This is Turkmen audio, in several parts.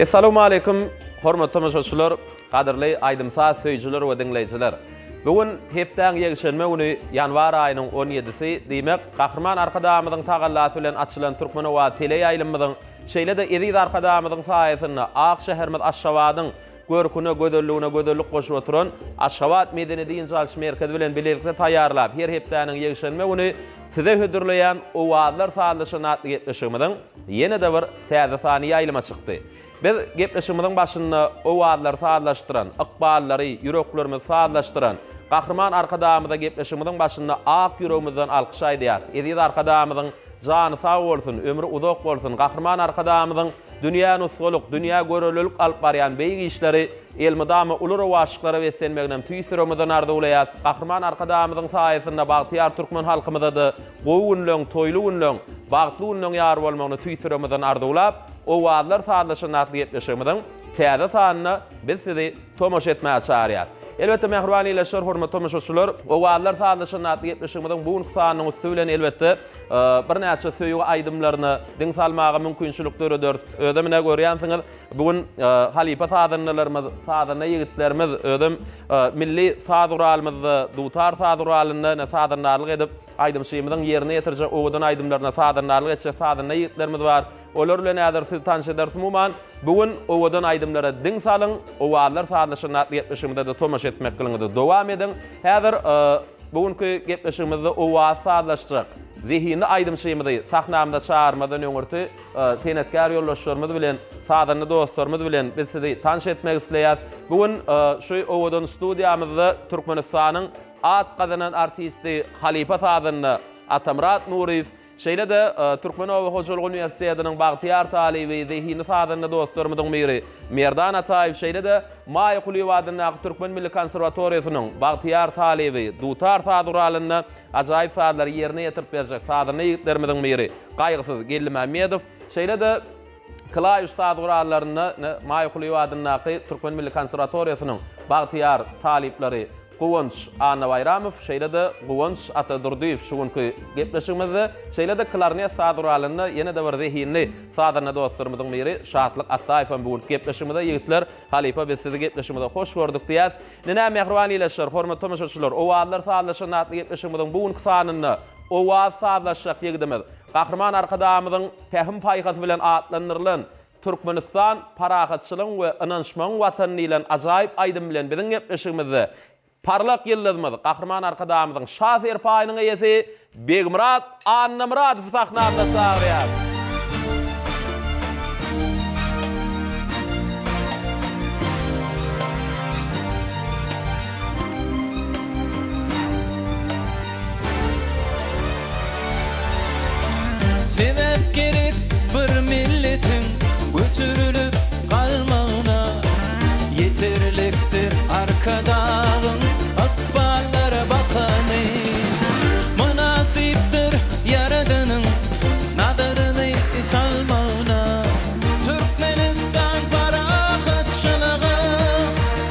Essalawmaleýkum, hormatly tomaşaçylar, gadyrly aýdym-saz söýüjiler we diňleýjiler! Bu gün hepdäň ýekşenbe güni, ýanwar aýynyň on ýedisi, diýmek, Gahryman Arkadagymyzyň tagallasy bilen açylan Türkmen-Owaz teleýaýlymymyzyň, şeýle-de eziz Arkadagymyzyň saýasynda ak şäherimiz Aşgabadyň görküne, gözelligine gözellik goşup oturan Aşgabat medeni-dynç alyş merkezi bilen bilelikde taýýarlap, her hepdäniň ýekşenbe güni size hödürleýän Owazlar sazlaşygyny atly gepleşigimiziň ýene-de bir täze sany ýaýlyma çykdy. Biz gepleşigimiziň başynda owazlary sazlaşdyran, ykballary, ýüreklerimizi sazlaşdyran Gahryman Arkadagymyza gepleşigimiziň başynda ak ýüregimizden alkyş aýdýarys. Eziz Arkadagymyzyň jany sag bolsun, ömri uzak bolsun, Gahryman Arkadagymyzyň dünýä nusgalyk, dünýä görelilik alyp barýan beýik işleri elmydama uly rowaçlyklara beslenmeginem tüýs ýüregimizden arzuwlaýarys. Gahryman Arkadagymyzyň saýasynda bagtyýar türkmen halkymyza-da gowy günleň, toýly günleň, bagtly günleň ýar bolmagyny tüýs ýüregimizden arzuwlap, Owazlar sazlaşanda atly gepleşigimiziň täze sanyna biz sizi tomaşa etmäge çagyrýarys. Elbetde, mähriban ildeşler, hormatly tomaşaçylar, Owazlar sazlaşanda atly gepleşigimiziň bu günki sanynyň üsti bilen, elbetde, birnäçe söýgi aýdymlaryna diň salmaga mümkinçilik dörederis. Özem ine görýänsiňiz, bu gün halypa sazandalarymyz, sazanda ýigitlerimiz, özem milli saz guralymyzda, dutar saz guralynda ine sazandarlyk edip, aýdymçymyzyň ýerine ýetirjek owadan aýdymlaryna sazandarlyk etjek sazanda ýigitlerimiz bar. Olar bilen häzir sizi tanyş ederis. Umuman, bu gün owadan aýdymlara diň salyň, Owazlar sazlaşygyny atly gepleşigimize-de tomaşa etmekligiňizi dowam ediň. Häzir bu günki gepleşigimizde owaz sazlaşjak zehinli aýdymçymyzy sahnamyza çagyrmazdan öňürti senetkär ýoldaşlarymyz bilen, sazanda dostlarymyz bilen biz sizi tanyş etmek isleýäris. Bu gün şu owadan studiýamyzda Türkmenistanyň at gazanan artisti, halypa sazanda Atamyrat Nuryýew, Şeýle-de, Türkmen oba hojalyk uniwersitetiniň bagtyýar talyby, zehinli sazanda dostlarymyzyň biri Merdan Ataýew, şeýle-de, Maýa Kulyýewa adyndaky Türkmen milli konserwatoriýasynyň bagtyýar talyby, dutar saz guralynda ajaýyp sazlary ýerine ýetirip berjek sazanda ýigitlerimiziň biri Gaýgysyz Geldimämmedow, şeýle-de, Klawiş saz gurallarynda Maýa Kulyýewa adyndaky Türkmen milli konserwatoriýasynyň bagtyýar talyplary Guwanç Annabaýramow, şeýle-de Guwanç Atadurdyýew şu günki gepleşigimizde, şeýle-de klarnet saz guralynda ýene-de bir zehinli sazanda dostlarymyzyň biri Şatlyk Atdaýew hem bu günki gepleşigimizde. Ýigitler, halypa biz sizi gepleşigimize hoş gördük diýýäs. Ine näme mähriban ildeşler, hormatly tomaşaçylar, Owazlar sazlaşanda atly gepleşigimiziň bu günki sanynda owaz sazlaşjak ýigidimiz, Gahryman Arkadagymyzyň pähim-paýhasy bilen atlandyrylan Türkmenistan parahatçylygyň we ynanyşmagyň Watany diýlen ajaýyp aýdym bilen biziň gepleşigimizde parlak ýyldyzymyz, Gahryman Arkadagymyzyň Şa serpaýynyň eýesi Begmyrat Annamyradowy sahnamyza çagyrýarys. Sebäp gerek bir milletiň göterilip galmagyna, Ýeterlikdir Arkadagyň ykballara bakany. Mynasypdyr Ýaradanyň nazaryny salmagyna. Türkmenistan parahatçylygyň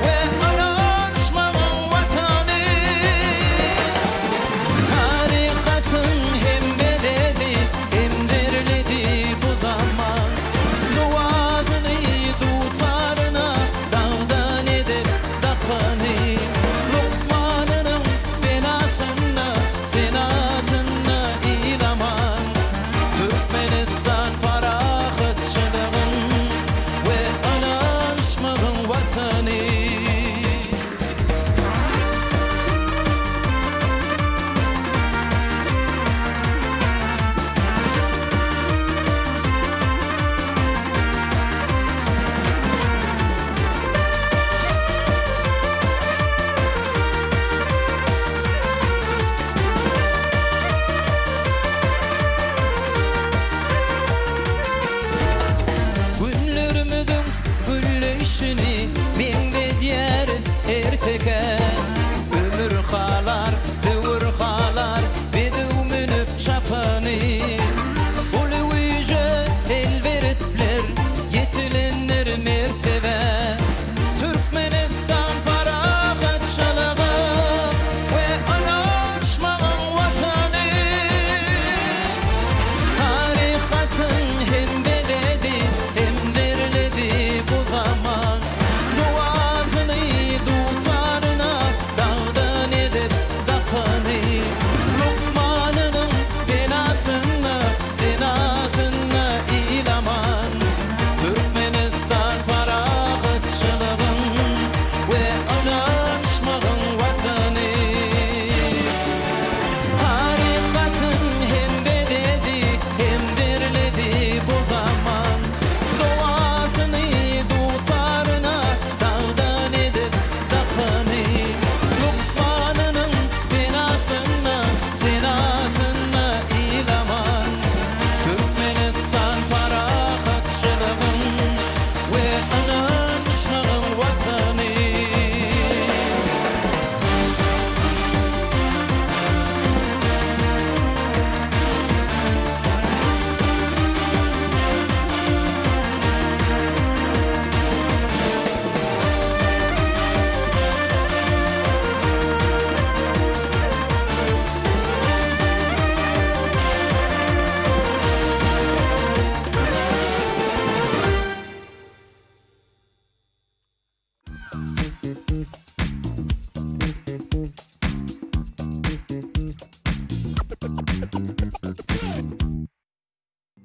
we ynanyşmagyň Watany. Tarykatyň hem mededi, hem derledi bu zaman. Duasyny dutaryna dagdan edip dakany.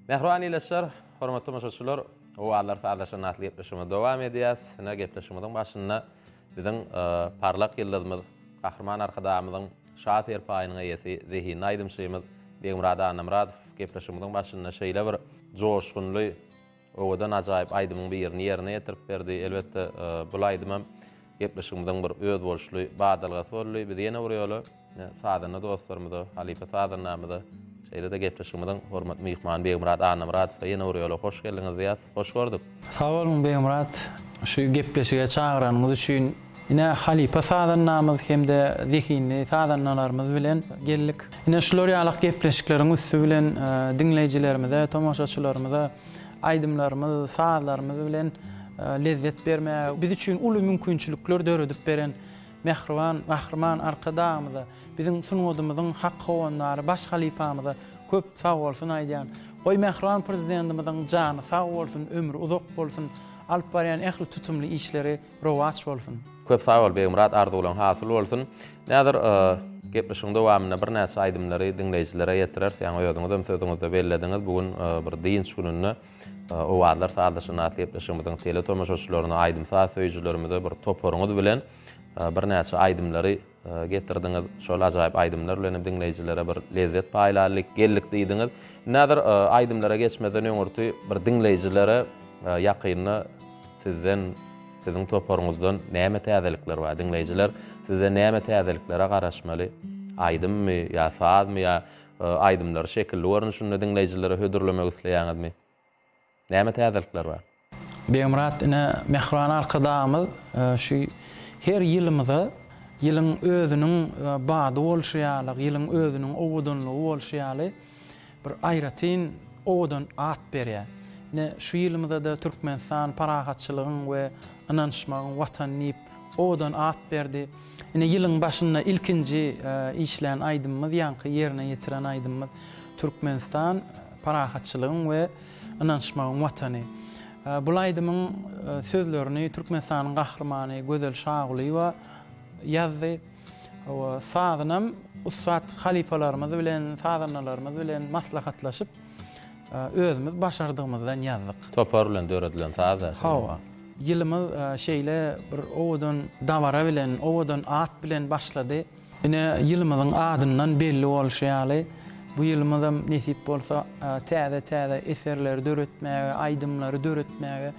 Mähriban ildeşler, hormatly tomaşaçylar, Owazlar sazlaşan atly gepleşigimizi dowam edýäs. Ine, gepleşigimiziň başynda biziň parlak ýyldyzymyz, Gahryman Arkadagymyzyň Şa serpaýynyň eýesi, zehinli aýdymçymyz Begmyrat Annamyradow gepleşigimiziň başynda şeýle bir joşgunly, owadan ajaýyp aýdymyň birini ýerine ýetirip berdi. Elbetde, bul aýdymam gepleşigimiziň bir özboluşly badalgasy boldy. Biz ýene bir ýola sazanda dostlarymyza, halypa sazandamyza, şeýle-de gepleşigimiziň hormatly myhmany Begmyrat Annamyradowa ýene bir ýola hoş geldiňiz diýýäs. Hoş gördük. Sag boluň Begmyrat, şu gepleşige çagyranyňyz üçin. Ine, halypa sazandamyz hem-de zehinli sazandalarymyz bilen geldik. Ine, şular ýalak gepleşikleriň üsti bilen diňleýjilerimize, tomaşaçylarymyza aýdymlarymyz, sazlarymyz bilen lezzet bermäge, biz üçin uly mümkinçilikler döredip beren mähriban Gahryman Arkadagymyza, biziň sungatymyzyň hak howandary baş halypamyza köp sagbolsun aýdýan. Goý, mähriban Prezidentimiziň jany sag bolsun, ömri uzak bolsun, alyp barýan ähli tutumly işleri rowaç bolsun! Köp sag bol Begmyrat arzuwlaň hasyl bolsun. Häzir gepleşigiň dowamynda birnäçe aýdymlary diňleýjilere ýetireris. Ýaňy özüňizem sözüňizde bellediňiz, bu gün bir dynç gününde Owazlar sazlaşan atly gepleşigimiziň tele tomaşaçylaryna, aýdym-saz söýüjilerimize bir toparyňyz bilen birnäçe aýdymlary getirdiňiz. Şol ajaýyp aýdymlar bilen hem diňleýjilere bir lezzet paýlalyk, geldik diýdiňiz. Indi häzir aýdymlara geçmezden öňürti bir diňleýjilere ýakynda sizden, siziň toparyňyzdan näme täzelikler bar? Diňleýjiler sizden näme täzeliklere garaşmaly? Aýdymmy ýa sazmy ýa aýdymlary şekilli görnüşinde diňleýjilere hödürlemek isleýäňizmi? Näme täzelikler bar? Begmyrat ine Mähriban Arkadagymyz şu her ýylymyza ýylyň özüniň bady bolşy ýaly, ýylyň özüniň owadanlygy bolşy ýaly bir aýratyn owadan at berýär. Ine şu ýylymyza-da Türkmenistan parahatçylygyň we ynanyşmagyň Watany diýip owadan at berdi. Ine ýylyň başynda ilkinji işlän aýdymymyz ýaňky ýerine ýetiren aýdymymyz Türkmenistan parahatçylygyň we ynanyşmagyň Watany. Bul aýdymyň sözlerini Türkmenistanyň Gahrymany Gözel Şagulyýewa ýazdy. Hawa, sazynam ussat halypalarymyz bilen, sazandalarymyz bilen maslahatlaşyp, özümiz başardygymyzdan ýazdyk. Topar bilen döredilen saz-da şeýle. Hawa. Ýylymyz şeýle bir owadan dabara bilen, owadan at bilen başlady. Ine, ýylymyzyň adyndan belli bolşy ýaly, bu ýylymyzam nesip bolsa, täze-täze eserleri döretmäge, aýdymlary döretmäge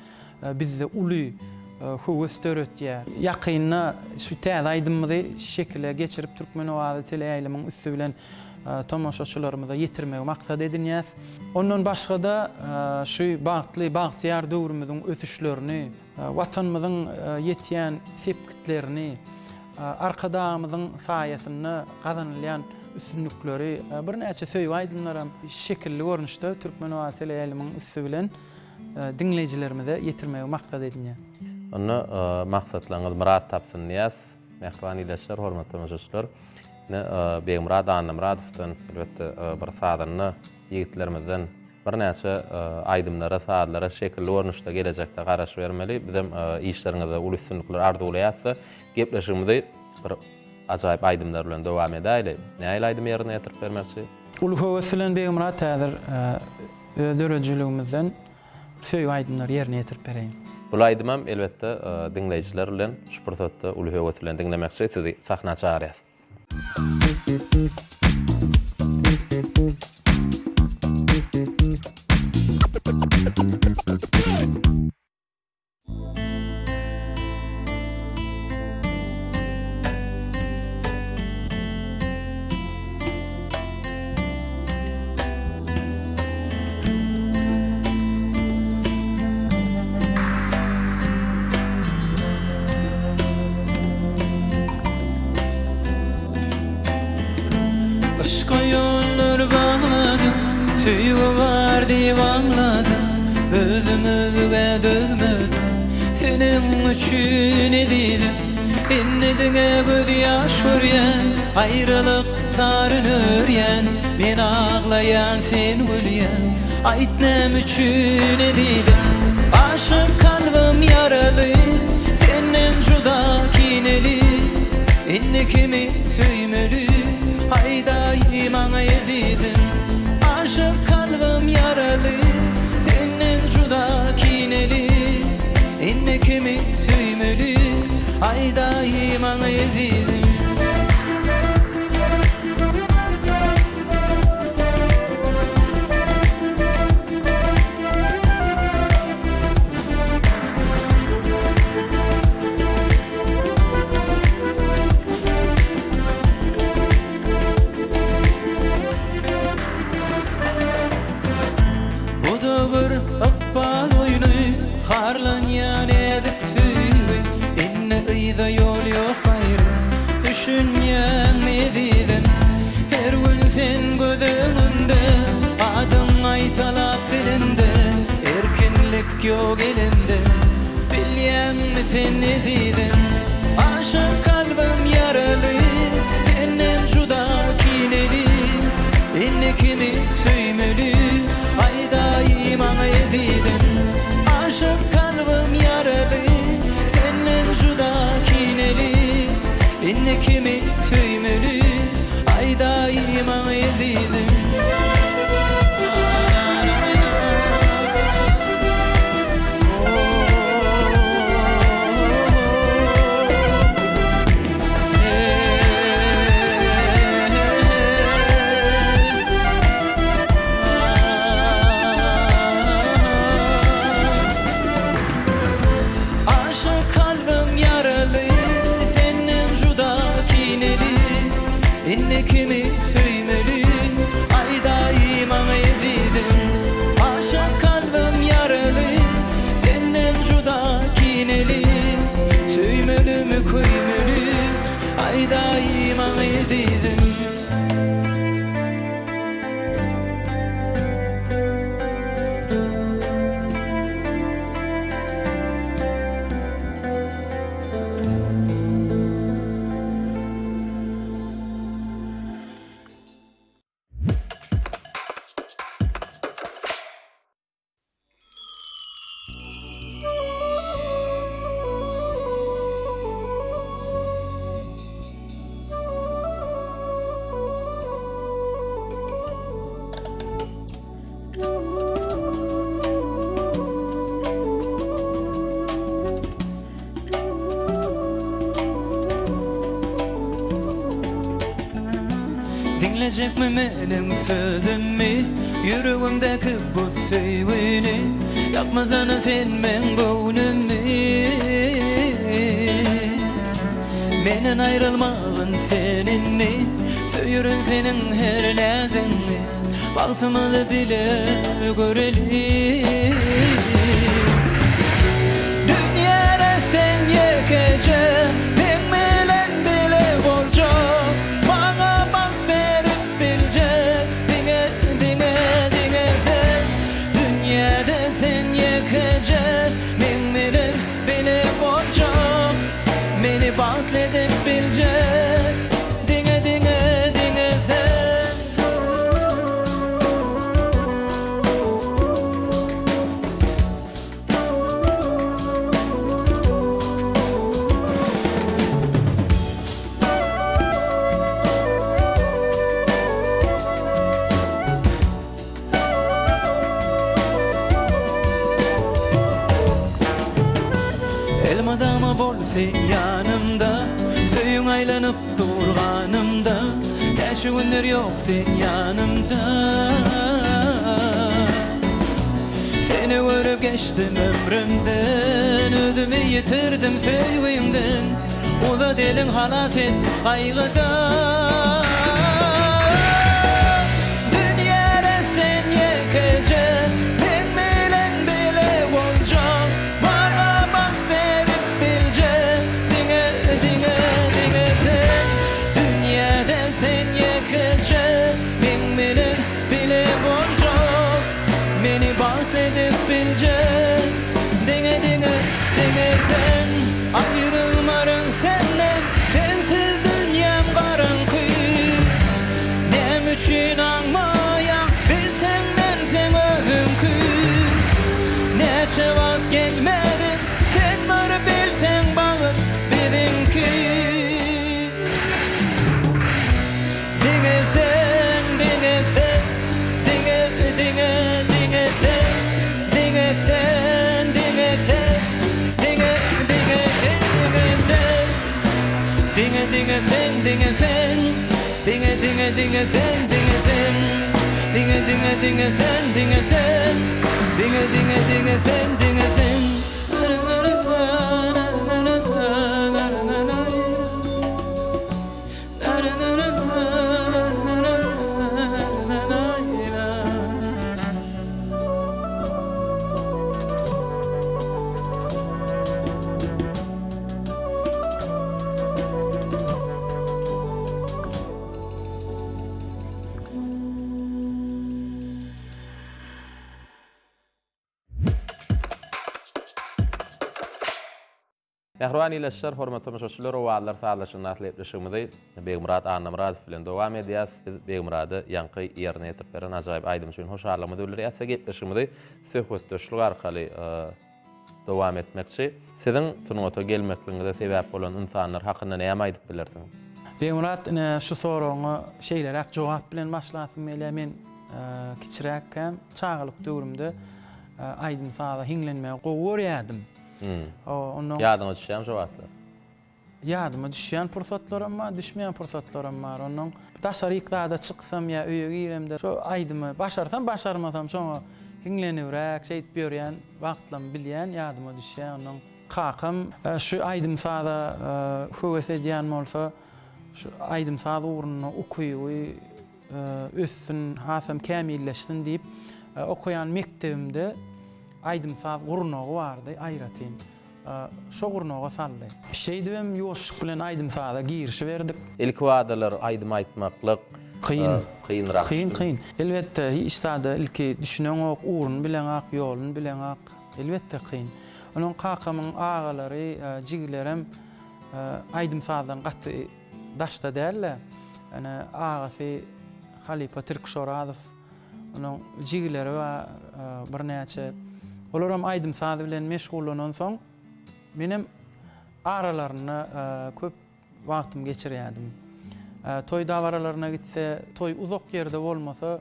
bizde uly höwes döretýär. Ýakynda şu täze aýdymymyzy şekile geçirip, Türkmen owazy teleýaýlymyň üsti bilen tomaşaçylarymyza ýetirmegi maksat edinýäs. Ondan başga-da, şu bagtly, bagtyýar döwrümiziň ösüşlerini, Watanymyzyň ýetýän sepgitlerini, Arkadagymyzyň saýasynda gazanylýan üstünlikleri, birnäçe söýgi aýdymlaram şekilli görnüşde Türkmen owazy teleýaýlymyň üsti bilen diňleýjilerimize ýetirmegi maksat edinýär. Onda maksatlaryňyz myrat tapsyn diýýäs. Mähriban ildeşler, hormatly tomaşaçylar! Ine, Begmyrat Annamyradowdan, elbetde, bir sazanda ýigitlerimizden Birnäçe aýdymlara, sazlara şekilli görnüşde gelejekde garaşybermeli. Bizem işleriňizde uly üstünlikler arzuwlaýarys. Gepleşigimizi bir ajaýyp aýdymlar bilen dowam edäýli. Nähili aýdym ýerine ýetirip bermekçi? Uly höwes bilen Begmyrat häzir öz döredijiligimizden söýgi aýdymlary ýerine ýetirip bereýin. Bul aýdymam elbetde diňleýjiler bilen şu pursatda uly höwes bilen diňlemekçi. Sizi sahna çagyrýas. Yşka ýollar bagladym, Söýgi bar diýip aňladym, Özüm özgä dözmedim, Seniň üçin ezizim. Indi diňe gözýaş görýän, Aýralyk taryn örýän, Men aglaýan, sen gülýäň, Aýt näme üçin ezizim? Aşyk kalbym ýaraly, Senden juda kineli, Indi kimi söýmeli, Aýdaý maňa ezizim? Aşyk kalbym ýaraly. Aýdaý maňa ezizim. Bu-da bir ykbal oýny, Harlanýar näzik söýgi, Indi yza ýol ýok gaýry, Düşünýäňmi ezizim? Her gün sen göz öňümde, Adyň gaýtalap dilimde, Erkinlik ýok elimde, Bilýäňmi sen ezizim? Aşyk kalbym ýaraly, Senden juda kineli, Indi kimi söýmeli, Aýdaý maňa ezizim. Aşyk kalbym ýaraly, Senden juda kineli, Indi kimi söýmeli, Aýdaý maňa ezizim. Aşyk kalbym ýaraly, senden juda kineli, Indi kimi söýmeli, aýdaý maňa ezizim. Aşyk kalbym ýaraly, senden juda kineli, Söýmelimi köýmeli, aýdaý maňa ezizim. Diňlejekmi meniň sözümi Ýüregimdäki bu söýgini Ýakmasana sen meň göwnümi Menden aýrylmagyn sen indi Söýerin seniň her näziňi Bagtymyzy bile göreli Dünýäde sen ýekeje Meň bilen bile boljak Maňa bagt berip biljek Diňe, diňe, diňe sen Dünýäde sen ýekeje Meň bilen bile boljak Meni bagtly edip biljek Diňe, diňe, diňe sen. Elmydama bol sen ýanymda Söýüň aýlanyp dur ganymda Näçe günler ýok sen ýanymda Seni görüp geçdim ömrümden Özümi ýitirdim söýgüňden Uzat eliň halas et gaýgydan Dünýäde sen ýekeje Meň bilen bile boljak Maňa bagt berip biljek Diňe, diňe, diňe sen Dünýäde sen ýekeje Meň bilen bile boljak Meni bagtly edip biljek Diňe, diňe, diňe sen Aýrylmaryn senden Sensiz dünýäm garaňky Näme üçin aňmaýaň Bilseň men seň özüňki Näçe wagt gelmediň Sen bir bilseň bagt biziňki Diňe sen, diňe sen Diňe, diňe, diňe sen Diňe sen, diňe sen Diňe, diňe, diňe sen. Diňe diňe sen diňe sen Diňe diňe diňe sen diňe sen Diňe diňe diňe sen diňe sen Diňe diňe diňe sen diňe sen. Mähriban ildeşler, hormatly tomaşaçylar, Owazlar sazlaşygynda atly gepleşigimizi Begmyrat Annamyradow bilen dowam edýäris. Biz Begmyrada ýaňky ýerine ýetirip beren ajaýyp aýdymy üçin hoşallygymyzy bildirýäris we gepleşigimizi söhbetdeşlik arkaly dowam etmekçi. Siziň sungata gelmekligiňize sebäp bolan ynsanlar hakynda näme aýdyp bilersiňiz? Begmyrat, ine şu soragyňa şeýleräk jogap bilen başlasym gelýär. Men kiçiräkkäm, çagalyk döwrümde aýdym-saza hiňlenmegi gowy görýärdim. Ondan Ýadyňa düşýärmi şo wagtlar? Ýadyma düşýän pursatlaram bar, düşmeýän pursatlaram bar. Ondan daşaryk zada çyksam ýa öýe giremde şo aýdymy başarsam, başarmasam şoňa hiňlenibräk şeýdip ýörýän wagtlarymy bilýän, ýadyma düşýär. Ondan kakam şu aýdym-saza höwes edýän bolsa, şu aýdym-saz ugrunda ukyby össün, hasam kämilleşsin diýip, okaýan mekdebimde aýdym-saz gurnagy bardy aýratyn. Şo gurnaga saldy. Şeýdibem ýuwaşlyk bilen aýdym-saza girişiberdik. Ilkibadalar aýdym aýtmaklyk Kyn. kynrak. Kyn, kyn. Elbetde, hiç zada ilki düşüneňok, ugruny bileňak, ýoluny bileňak. Elbetde kyn. Onuň kakamyň agalary, jigilerem aýdym-sazdan gaty daşda däl-de, ene agasy halypa Tirkiş Orazow, onuň jigileri bar birnäçe. Olaram aýdym-saz bilen meşgullanansoň, menem aralarynda köp wagtymy geçirýärdim. Toý dabaralaryna gitse, toý uzak ýerde bolmasa,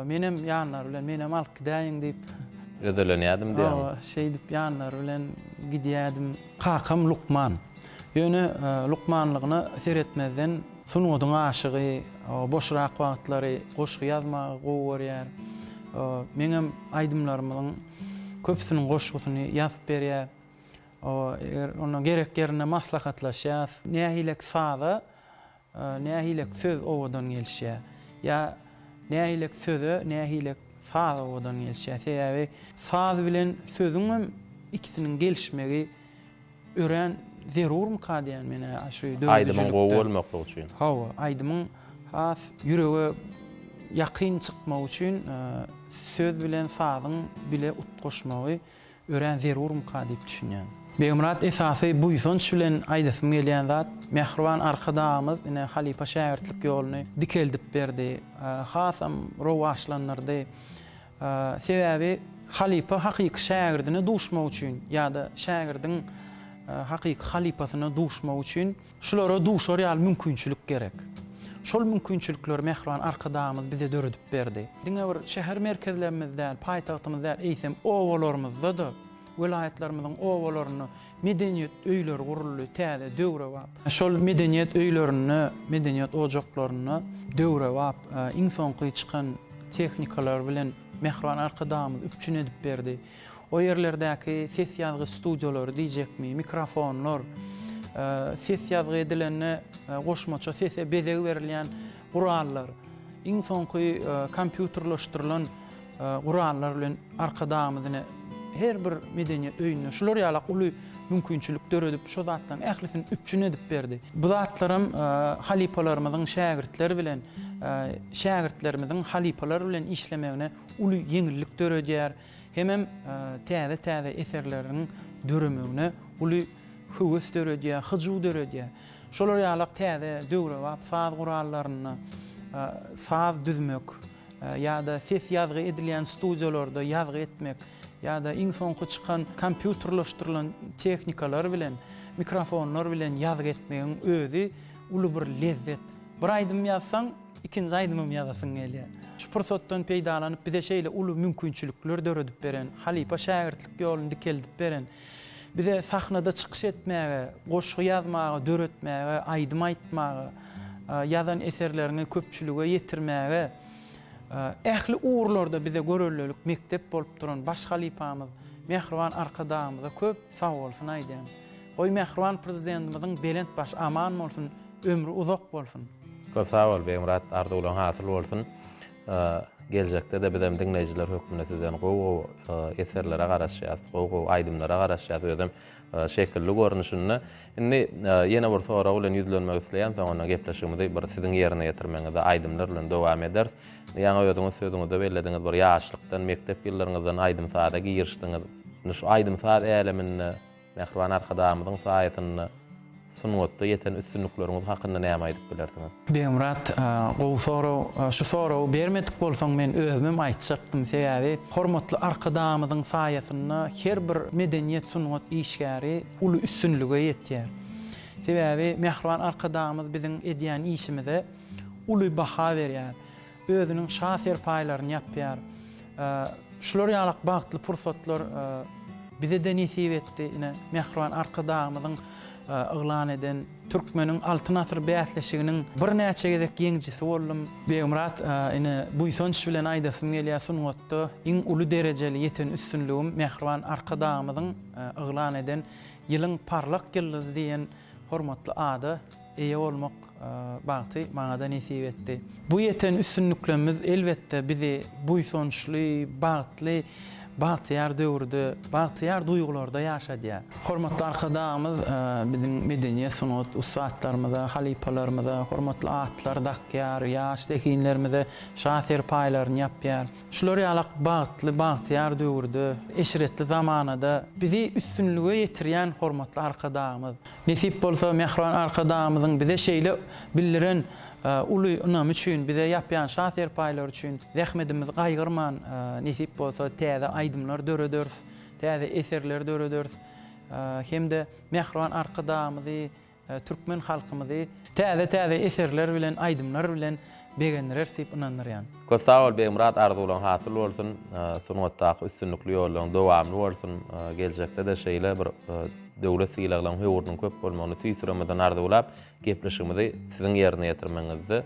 Menem ýanlary bilen, menem alyp gidäýiň diýip. Özelenýärdim diýýäňmi? Hawa, şeýdip ýanlary bilen gidýärdim. Kakam lukman. Ýöne lukmanlygyna seretmezden sungatyň aşygy, boşrak wagtlary goşgy ýazmagy gowy görýär. Meňem aýdymlarymyň köpüsiniň goşgusyny ýazyp berýär. Eger onda gerek ýerinde maslahatlaşýas. Nähilek saza Nähilek söz owadan gelişýär. Ýa nähilek söze nähilek saz owadan gelişýär. Sebäbi saz bilen sözüňem ikisiniň gelişmegi örän zerurmyka diýýän men-ä şu döredijilikde. Aýdymyň gowy bolmaklygy üçin. Hawa, aýdymyň has ýürege ýakyn çykmagy üçin söz bilen sazyň bile utgaşmagy örän zerurmyka diýip düşünýän. Begmyrat esasy buýsanç bilen aýdasym gelýän zat, mähriban Arkadagymyz ine halypa-şägirtlik ýoluny dikeldip berdi, hasam rowaçlandyrdy. Sebäbi halypa hakyky şägirdine duşmak üçin ýa-da şägirdiň hakyky halypasyna duşmak üçin Şulara duşar ýaly mümkinçilik gerek. Şol mümkinçilikleri mähriban Arkadagymyz bize döredip berdi. Diňe bir şäher merkezlerimiz däl, paýtagtymyz däl, eýsem, obalarymyzda-da, welaýatlarymyzyň obalarynda medeniýet öýleri guruldy, täze, döwrebap. Şol medeniýet öýlerinde, medeniýet ojaklarynda döwrebap, iň soňky çykan tehnikalar bilen mähriban Arkadagymyz üpjün edip berdi. O ýerlerdäki ses ýazgy studiýalary diýjekmi, mikrofonlar, ses ýazgy edilende goşmaça sese bezeg berilýän gurallar, iň soňky kompýuterleşdirilen gurallar bilen Arkadagymyz ine her bir medeniýet öýünde şular ýalak uly mümkinçilik döredip, şo zatlaryň ählisini üpjün edip berdi. Bu zatlaram halypalarymyzyň şägirtler bilen, şägirtlerimiziň halypalar bilen işlemegine uly ýeňillik döredýär. Hemem täze-täze eserleriň döremegine uly höwes döredýär, hyjuw döredýär. Şolar ýalak täze döwrebap saz gurallarynda saz düzmek ýa-da ses ýazgy edilýän studiýalarda ýazgy etmek ýa-da iň soňky çykan kompýuterleşdirilen tehnikalar bilen, mikrofonlar bilen ýazgy etmegiň özi uly bir lezzet. Bir aýdym ýazsaň, Ikinji aýdymam ýazasyň gelýär. Şu pursatdan peýdalanyp bize şeýle uly mümkinçilikler döredip beren, halypa şägirtlik ýoluny dikeldip beren. Bize sahnada çykyş etmäge, goşgy ýazmaga, döretmäge, aýdym aýtmaga, ýazan eserleriňi köpçülige ýetirmäge, ähli ugurlarda bize göreldelik mekdep bolup duran baş halypamyz mähriban Arkadagymyza köp sagbolsun aýdýan. Goý mähriban Prezidentimiziň belent başy aman bolsun, ömri uzak bolsun! Köp sag bol Begmyrat arzuwlaň hasyl bolsun. Geljekde-de bizem diňleýjiler hökmünde sizden gowy-gowy eserlere garaşýas, gowy-gowy aýdymlara garaşýas, özem şekilli görnüşinde. Indi ýene bir sorag bilen ýüzlenmek isleýän, soň onda gepleşigimizi bir siziň ýerine ýetirmegiňizde aýdymlar bilen dowam ederis. Ýaňy özüňiz sözüňizde bellediňiz, bir ýaşlykdan, mekdep ýyllaryňyzdan aýdym-saza girişdiňiz. Indi şu aýdym-saz äleminde Mähriban Arkadagymyzyň saýasynda sungatda ýeten üstünlikleriňiz hakynda näme aýdyp bilersiňiz? Begmyrat, gowy sorag. Şu soragy bermedik bolsaň men özümem aýtjakdym. Sebäbi hormatly Arkadagymyzyň saýasynda her bir medeniýet, sungat işgäri uly üstünlige ýetýär. Sebäbi mähriban Arkadagymyz biziň edýän işimize uly baha berýär. Özüniň şa serpaýlaryny ýapýar. Şular ýalak bagtly pursatlar bize-de nesip etdi. Ine, mähriban Arkadagymyzyň yglan eden Türkmeniň Altyn asyry bäsleşiginiň birnäçe gezek ýeňijisi boldum. Begmyrat, ine, buýsanç bilen aýdasym gelýär, sungatda iň uly derejeli ýeten üstünligim mähriban Arkadagymyzyň yglan eden Ýylyň parlak ýyldyzy diýen hormatly ada eýe bolmak bagty maňa-da nesip etdi. Bu ýeten üstünliklerimiz, elbetde, bizi buýsançly, bagtly, bagtyýar döwürde, bagtyýar duýgularda ýaşadýar. Hormatly Arkadagymyz biziň medeniýet, sungat ussatlarymyza, halypalarymyza hormatly atlar dakýar, ýaş zehinlerimize şa serpaýlaryny ýapýar. Şular ýalak bagtly, bagtyýar döwürde, eşretli zamanada bizi üstünlige ýetirýän hormatly Arkadagymyz. Nesip bolsa, mähriban Arkadagymyzyň bize şeýle bildiren uly ynamy üçin, bize ýapýan şa serpaýlary üçin zähmetimizi gaýgyrman, nesip bolsa, täze aýdymlar dörederis, täze eserler dörederis hem-de mähriban Arkadagymyzy Türkmen halkymyzy täze-täze eserler bilen, aýdymlar bilen begendireris diýip ynandyrýan. Köp sag bol Begmyrat arzuwlaň hasyl bolsun, sungatdaky üstünlikli ýollaň dowamly bolsun, geljekde-de şeýle bir döwlet sylaglaň höwrüniň köp bolmagyny tüýs ýüregimizden arzuwlap, gepleşigimizi siziň ýerine ýetirmegiňizde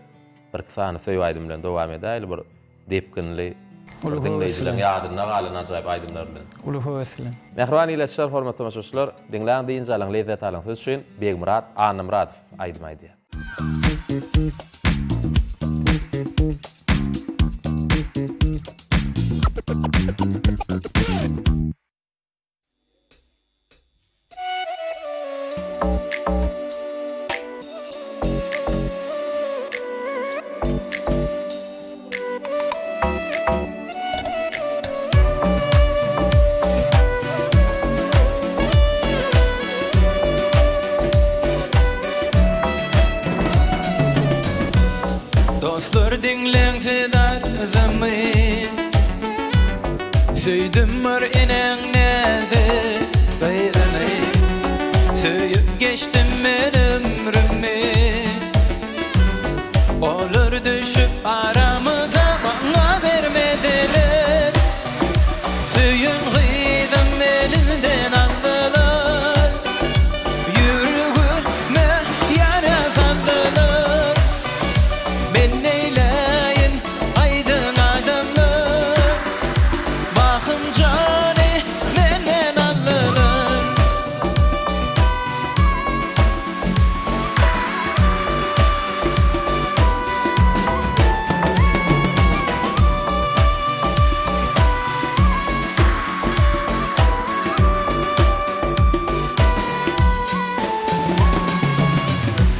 birki sany söýgi aýdym bilen dowam edäýli bir depginli, bir diňleýjileriň ýadynda galan ajaýyp aýdymlar bilen. Uly höwes bilen. Mähriban ilaçlar, hormatly tomaşaçylar, diňläň, dynç alyň, lezzet alyň. Siz üçin Begmyrat Annamyradow aýdym aýdýar. Dostlar diňläň siz arzymy Söýdüm bir enäň näzik gyzyny Söýüp geçdim men ömrümi Olar düşüp aramyza maňa bermediler Söýen gyzym elimden aldylar Ýüregime ýara saldylar Men neýläýin Aýdyň adamlar Bahym jany menden aldylar.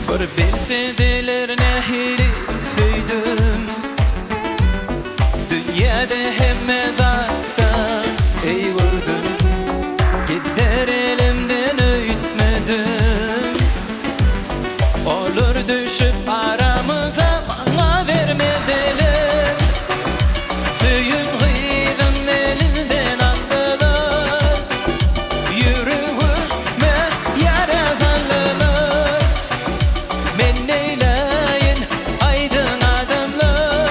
Bir bilsediler nähili söýdüm Dünýäde hemme zatdan eý gördüm Gider elimden öýtmedim Olar düşüp aramyza maňa bermediler Söýen gyzym elimden aldylar Ýüregime ýara saldylar Men neýläýin aýdyň adamlar.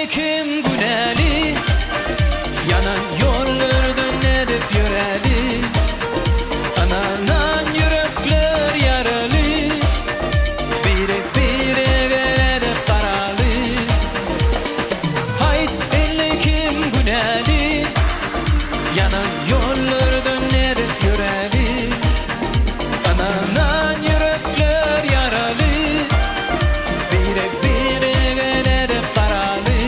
indi kim günäli? Ýanan ýollardan nädip ýöräli? Ynanan ýürekler ýaraly, Birek-birege nädip garaly? Aýt, indi kim günäli? Ýanan ýollardan nädip ýöräli? Ynanan ýürekler ýaraly, Birek-birege nädip garaly?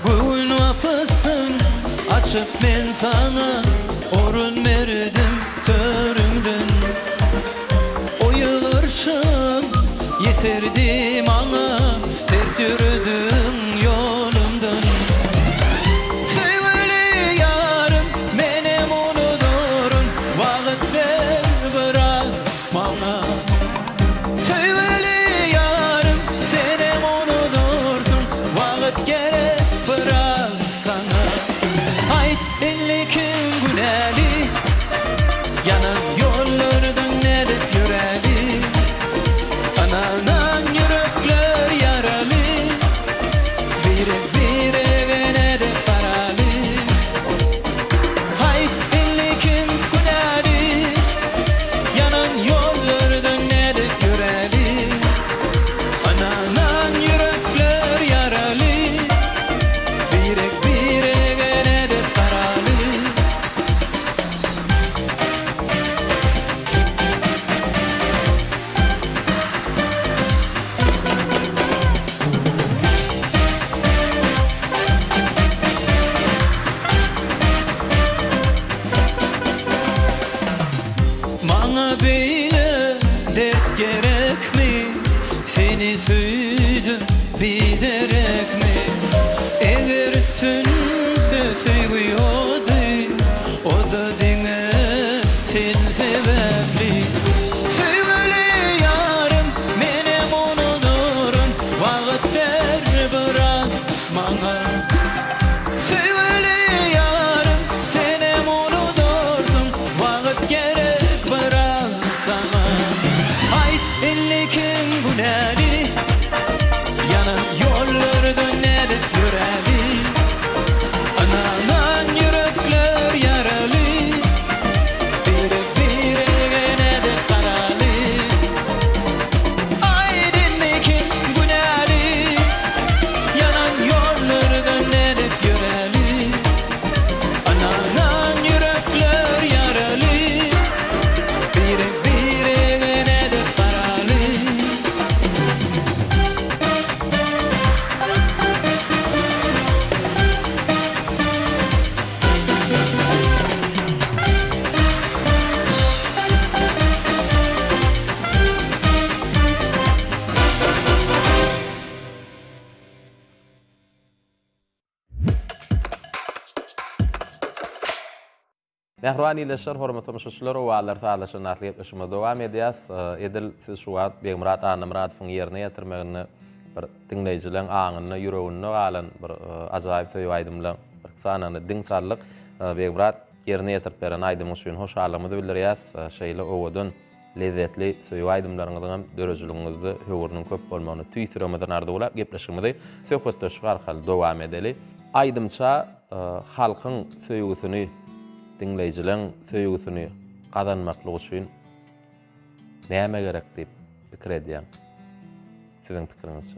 Göwün gapysyn açyp men saňa Orun berdim törüňden. Oýurşym ýeterdi maňa Ters ýörediň ýolumdan. Söýgüli ýarym menem unudaryn Wagt ber biraz maňa. Söýgüli ýarym senem unudarsyň Wagt gerek biraz saňa. Aýt indi kim günäli Ýanan ýollardan nädip ýöräli Ynanan ýürekler ýaraly Birek-birege nädip garaly Aýt indi kim günäli Ýanan ýollardan nädip ýöräli Ynanan ýürekler ýaraly Birek-birege nädip garaly. Maňa beýle dert gerekmi? Seni söýdüm biderekmi? Eger sönse söýgi ody, O-da diňe sen sebäpli. Söýgüli ýarym, menem unudyryn, Wagt ber biraz maňa. Söýgüli ýarym, senem unudyrsyň, Wagt gerek biraz saňa. Aýt, indi kim günäli? Ýanan ýollardan nädip ýöräli? Ynanan ýürekler ýaraly, Birek-birege nädip garaly? Aýt indi kim günäli? Ýanan ýollardan nädip ýöräli? Ynanan ýürekler ýaraly, Birek-birege nädip garaly? Mähriban ildeşler, hormatly tomaşaçylar, Owazlar sazlaşan atly gepleşigimizi dowam edýäs. Edil siz şu wagt Begmyrat Annamyradowyň ýerine ýetirmeginde bir diňleýjileň aňynda, ýüreginde galan bir ajaýyp söýgi aýdymlaň bir sanyny diň saldyk. Begmyrat, ýerine ýetirip beren aýdymyň üçin hoşallygymyzy bildirýäs. Şeýle owadan, lezzetli söýgi aýdymlaryňyzyň hem döredijiligiňizde höwrüniň köp bolmagyny tüýs ýüregimizden arzuwlap, gepleşigimizi söhbetdeşlik arkaly dowam edeli. Aýdymça halkyň söýgüsini, diňleýjileň söýgüsini gazanmaklyk üçin näme gerek diýip pikir edýäň? Siziň pikiriňizçe?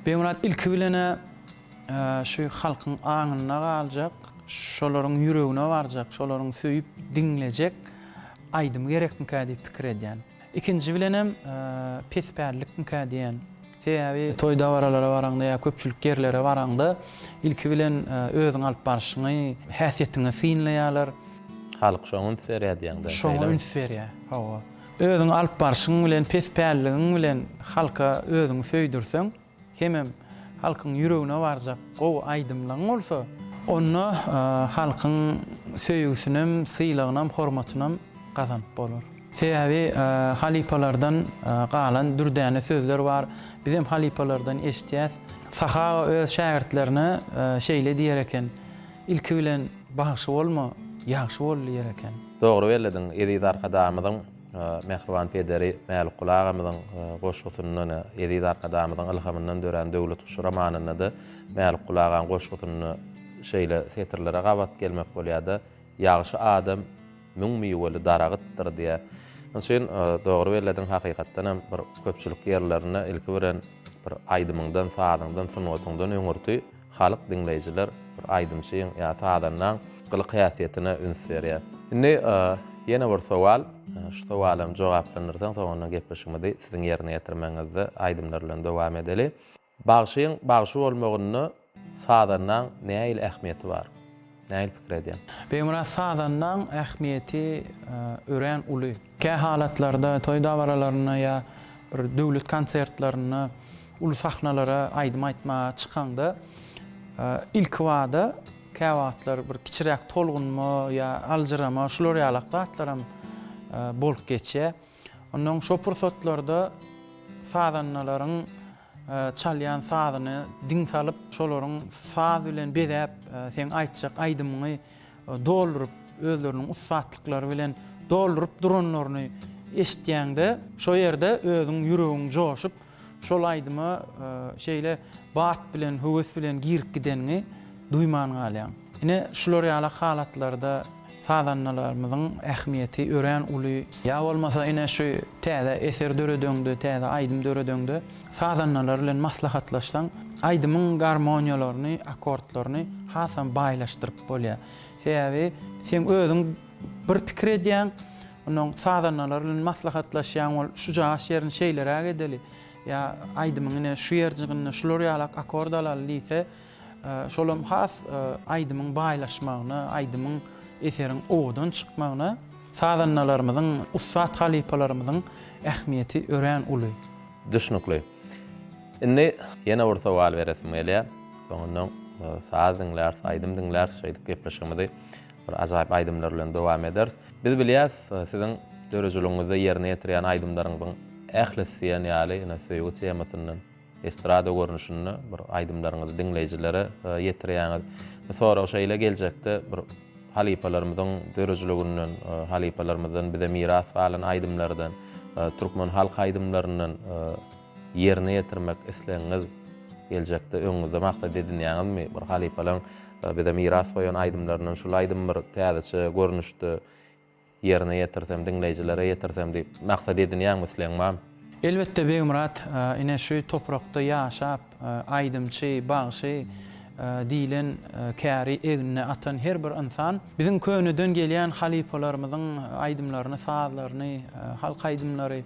Begmyrat ilki bilen-ä şu halkyň aňynda galjak, şolaryň ýüregine barjak, şolaryň söýüp diňlejek aýdymy gerekmikä diýip pikir edýän. Ikinji bilenem pespällikmikä diýen. Sebäbi toý-dabaralara baraňda ýa köpçülik ýerlere baraňda ilki bilen özüňi alyp barşyňy, häsiýetiňi synlaýarlar. Halk şoňa üns berýär diýýäň-dä, şeýlemi? Şoňa üns berýär, hawa. Özüňi alyp barşyň bilen, pespälligiň bilen halka özüňi söýdürseň, Hemem halkyň ýüregine barjak gowy aýdymlaň bolsa, onda halkyň söýgüsinem, sylagynam, hormatynam gazanyp bolar. Sebäbi halypalardan galan dürdäne sözler bar. Bizem halypalardan eşidýäs. Sahy aga öz şägirtlerine şeýle diýer eken, Ilki bilen bagşy bolma, ýagşy bol diýer eken. Dogry bellediň, eziz Arkadagymyzyň mähriban pederi Mälikguly agamyzyň goşgusyndan, eziz Arkadagymyzyň ylhamyndan dörän Döwlet guşy romanynda-da Mälikguly agaň goşgusynda şeýle setirlere gabat gelmek bolýar-da, Ýagşy adam müň miweli daragytdyr diýýär. Şonuň üçin dogry bellediň, hakykatdan hem bir köpçülik ýerlerinde ilki bilen bir aýdymyňdan, sazyňdan, sungatyňdan öňürti halk diňleýjiler bir aýdymçyň ýa sazandaň gylyk-häsiýetine üns berýär. Indi ýene bir sowal, şu sowalam jogaplandyrsaň soňundan gepleşigimizi siziň ýerine ýetirmegiňizde aýdymlar bilen dowam edeli. Bagşyň bagşy bolmagynda sazandaň nähili ähmiýeti bar? Nähili pikir edýäň? Begmyrat sazandaň ähmiýeti örän uly. Kä halatlarda toý dabaralarynda ýa bir döwlet konsertlerinde uly sahnalara aýdym aýtmaga çykaňda ilkibada käwagtlar bir kiçiräk tolgunma ýa aljyrama şular ýalak zatlaram bolup geçýär. Onnoň şo pursatlarda sazandalaryň çalýan sazyny diň salyp, şolaryň saz bilen bezäp, seň aýtjak aýdymyňy dolduryp, özleriniň ussatlyklary bilen dolduryp duranlaryny eşitýäňde, şo ýerde özüň ýüregiň joşup, şol aýdyma şeýle bat bilen, höwes bilen girip gideniňi duýman galýaň. Ine, şular ýaly halatlarda sazandalarymyzyň ähmiýeti örän uly. Ýa bolmasa ine şu täze eser döredeňde, täze aýdym döredeňde sazandalar bilen maslahatlaşsaň, aýdymyň garmoniýalaryny, akkordlaryny hasam baýlaşdyryp bolýar. Sebäbi seň özüň bir pikir edýäň, onnoň sazandalar bilen maslahatlaşýaň, ol şujagaş ýerini şeýleräk edeli, ýa aýdymyň ine şu ýerjiginde şular ýalak akkord alaly diýse, Şolam has aýdymyň baýlaşmagyna, aýdymyň, eseriň owadan çykmagyna sazandalarymyzyň, ussat halypalarymyzyň ähmiýeti örän uly. Düşnükli. Indi ýene bir sowal beresim gelýär. Soňundan saz diňläris, aýdym diňläris, şeýdip gepleşigimizi bir ajaýyp aýdymlar bilen dowam ederis. Biz bilýäs, siziň döredijiligiňizde ýerine ýetirýän aýdymlaryňyzyň ählisi diýen ýaly ine söýgi temasyndan Estrada görnüşinde bir aýdymlaryňyzy diňleýjilere ýetirýäňiz. Bu sorag şeýle geljekde bir halypalarymyzyň döredijiliginden, halypalarymyzdan bize miras galan aýdymlardan, türkmen halk aýdymlaryndan ýerine ýetirmek islegiňiz geljekde öňüňizde maksat edinýäňizmi? Bir halypalaryň bize miras goýan aýdymlaryndan şul aýdym bir täzeçe görnüşde Ýerine ýetirsem, diňleýjilere ýetirsem diýip maksat edinýäňmi, islegiň barmy? Elbetde Begmyrat, ine şu toprakda ýaşap, aýdymçy, bagşy diýlen käri egnine atan her bir ynsan biziň köneden gelýän halypalarymyzyň aýdymlaryny, sazlaryny, halk aýdymlary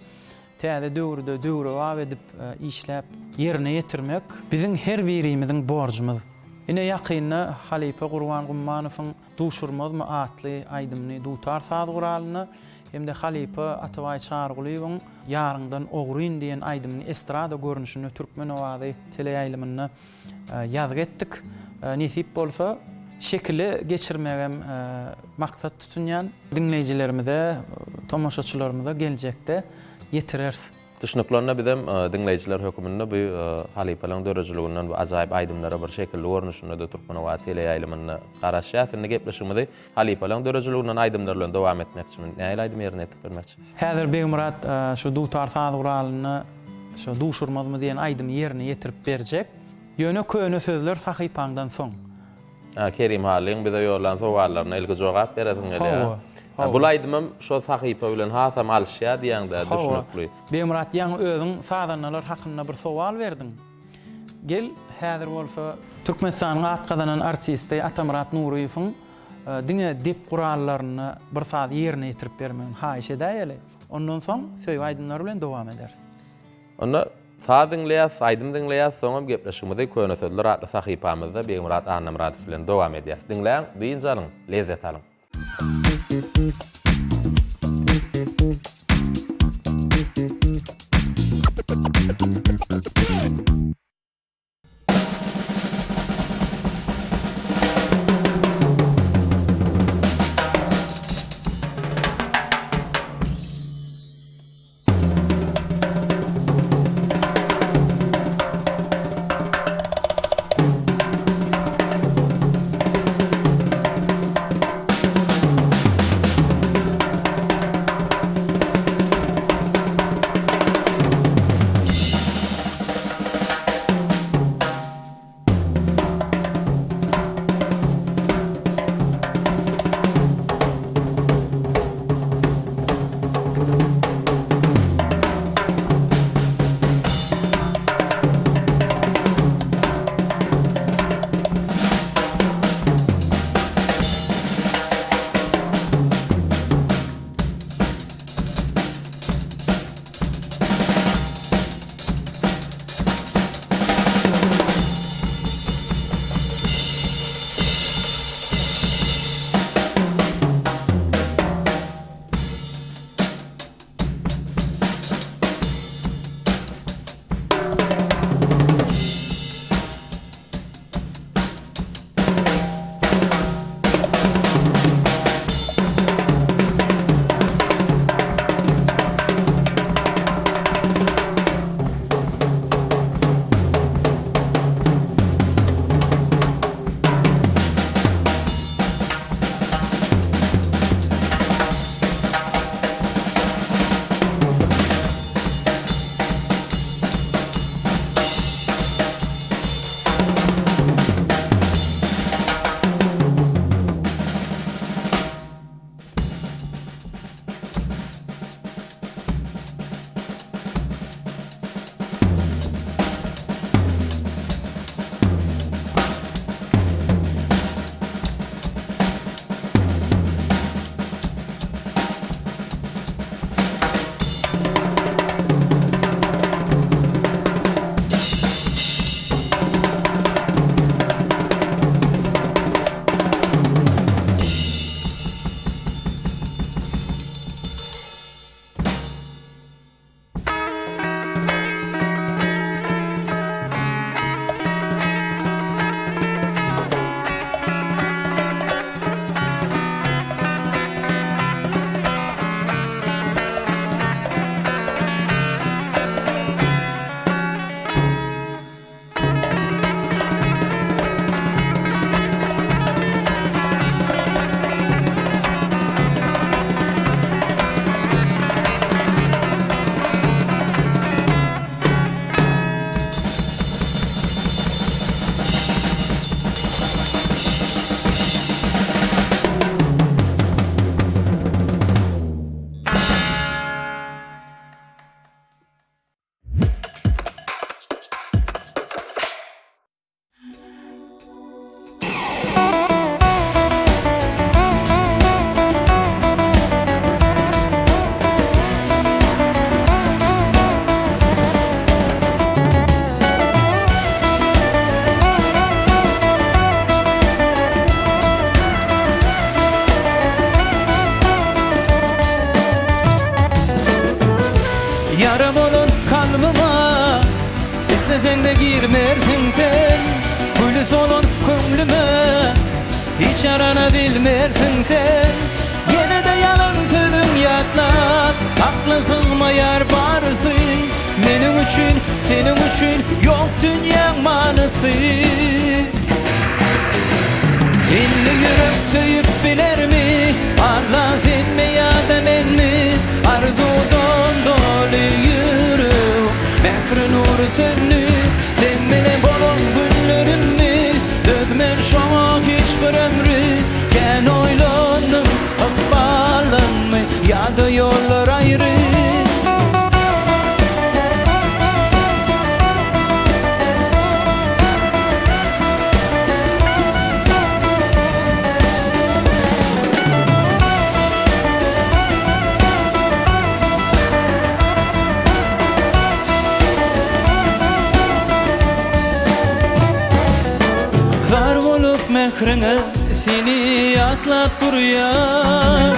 täze döwürde döwrebap edip işläp ýerine ýetirmek biziň her birimiziň borjumyz. Ine ýakynda halypa Gurban Gummanowyň Duşurmazmy atly aýdymyny dutar saz guralynda hem-de halypa Atabaý Çarygulyýewiň Ýaryňdan ogryn diýen aýdymyny estrada görnüşinde Türkmen owazy teleýaýlymynda ýazgy etdik. Nesip bolsa, şekile geçirmegem maksat tutunýan. Diňleýjilerimize, tomaşaçylarymyza geljekde ýetireris. Düşnükli onda bizem diňleýjiler höküminde bu halypalaryň döredijiliginden bu ajaýyp aýdymlara bir şekilli görnüşinde-de Türkmenobat teleýaýlymynda garaşýas. Indi gepleşigimizi halypalaryň döredijiliginden aýdymlar bilen dowam etmekçi. Nähili aýdym ýerine ýetirip bermekçi? Häzir Begmyrat şu dutar saz guralynda şu Duşurmazmy diýen aýdymy ýerine ýetirip berjek. Ýöne köne sözler sahypaňdan soň. Ha, Kerim Hallyň bize ýollan sowallaryna ilki jogap beresiň gelýär. Hawa. Hawa. Bul aýdymam şo sahypa bilen hasam alyşýar diýýäň-dä, düşnükli. Begmyrat ýaňy özüň sazandalar hakynda bir sowal berdiň. Gel, häzir bolsa Türkmenistanyň at gazanan artisti Atamyrat Nuryýewiň diňe dep gurallarynda bir saz ýerine ýetirip bermegini haýyş edäýeli. Ondan soň söýgi aýdymlary bilen dowam ederis. Onda saz diňleýäs, aýdym diňleýäs, soňam gepleşigimizi Köne sözler atly sahypamyzda Begmyrat Annamyradow bilen dowam edýäs. Diňläň, dynç alyň, lezzet alyň. Girseň-de girmersiň sen Güli solan köňlüme Hiç ýarana bilmersiň sen Ýene-de ýalan sözüň ýatlap Akla sygmaýar barysy Meniň üçin, seniň üçin Ýok dünýäň manysy Indi ýürek söýüp bilermi Alla senmi ýa-da menmi Arzuwdan doly ýürek Mähri nury söndi Seň bilen bolan günlerimmi Dözmen şoňa hiç bir ömri Kän oýlandym ykbalymmy Ýa-da ýollar aýry. Zar bolup mähriňe seni ýatlap durýan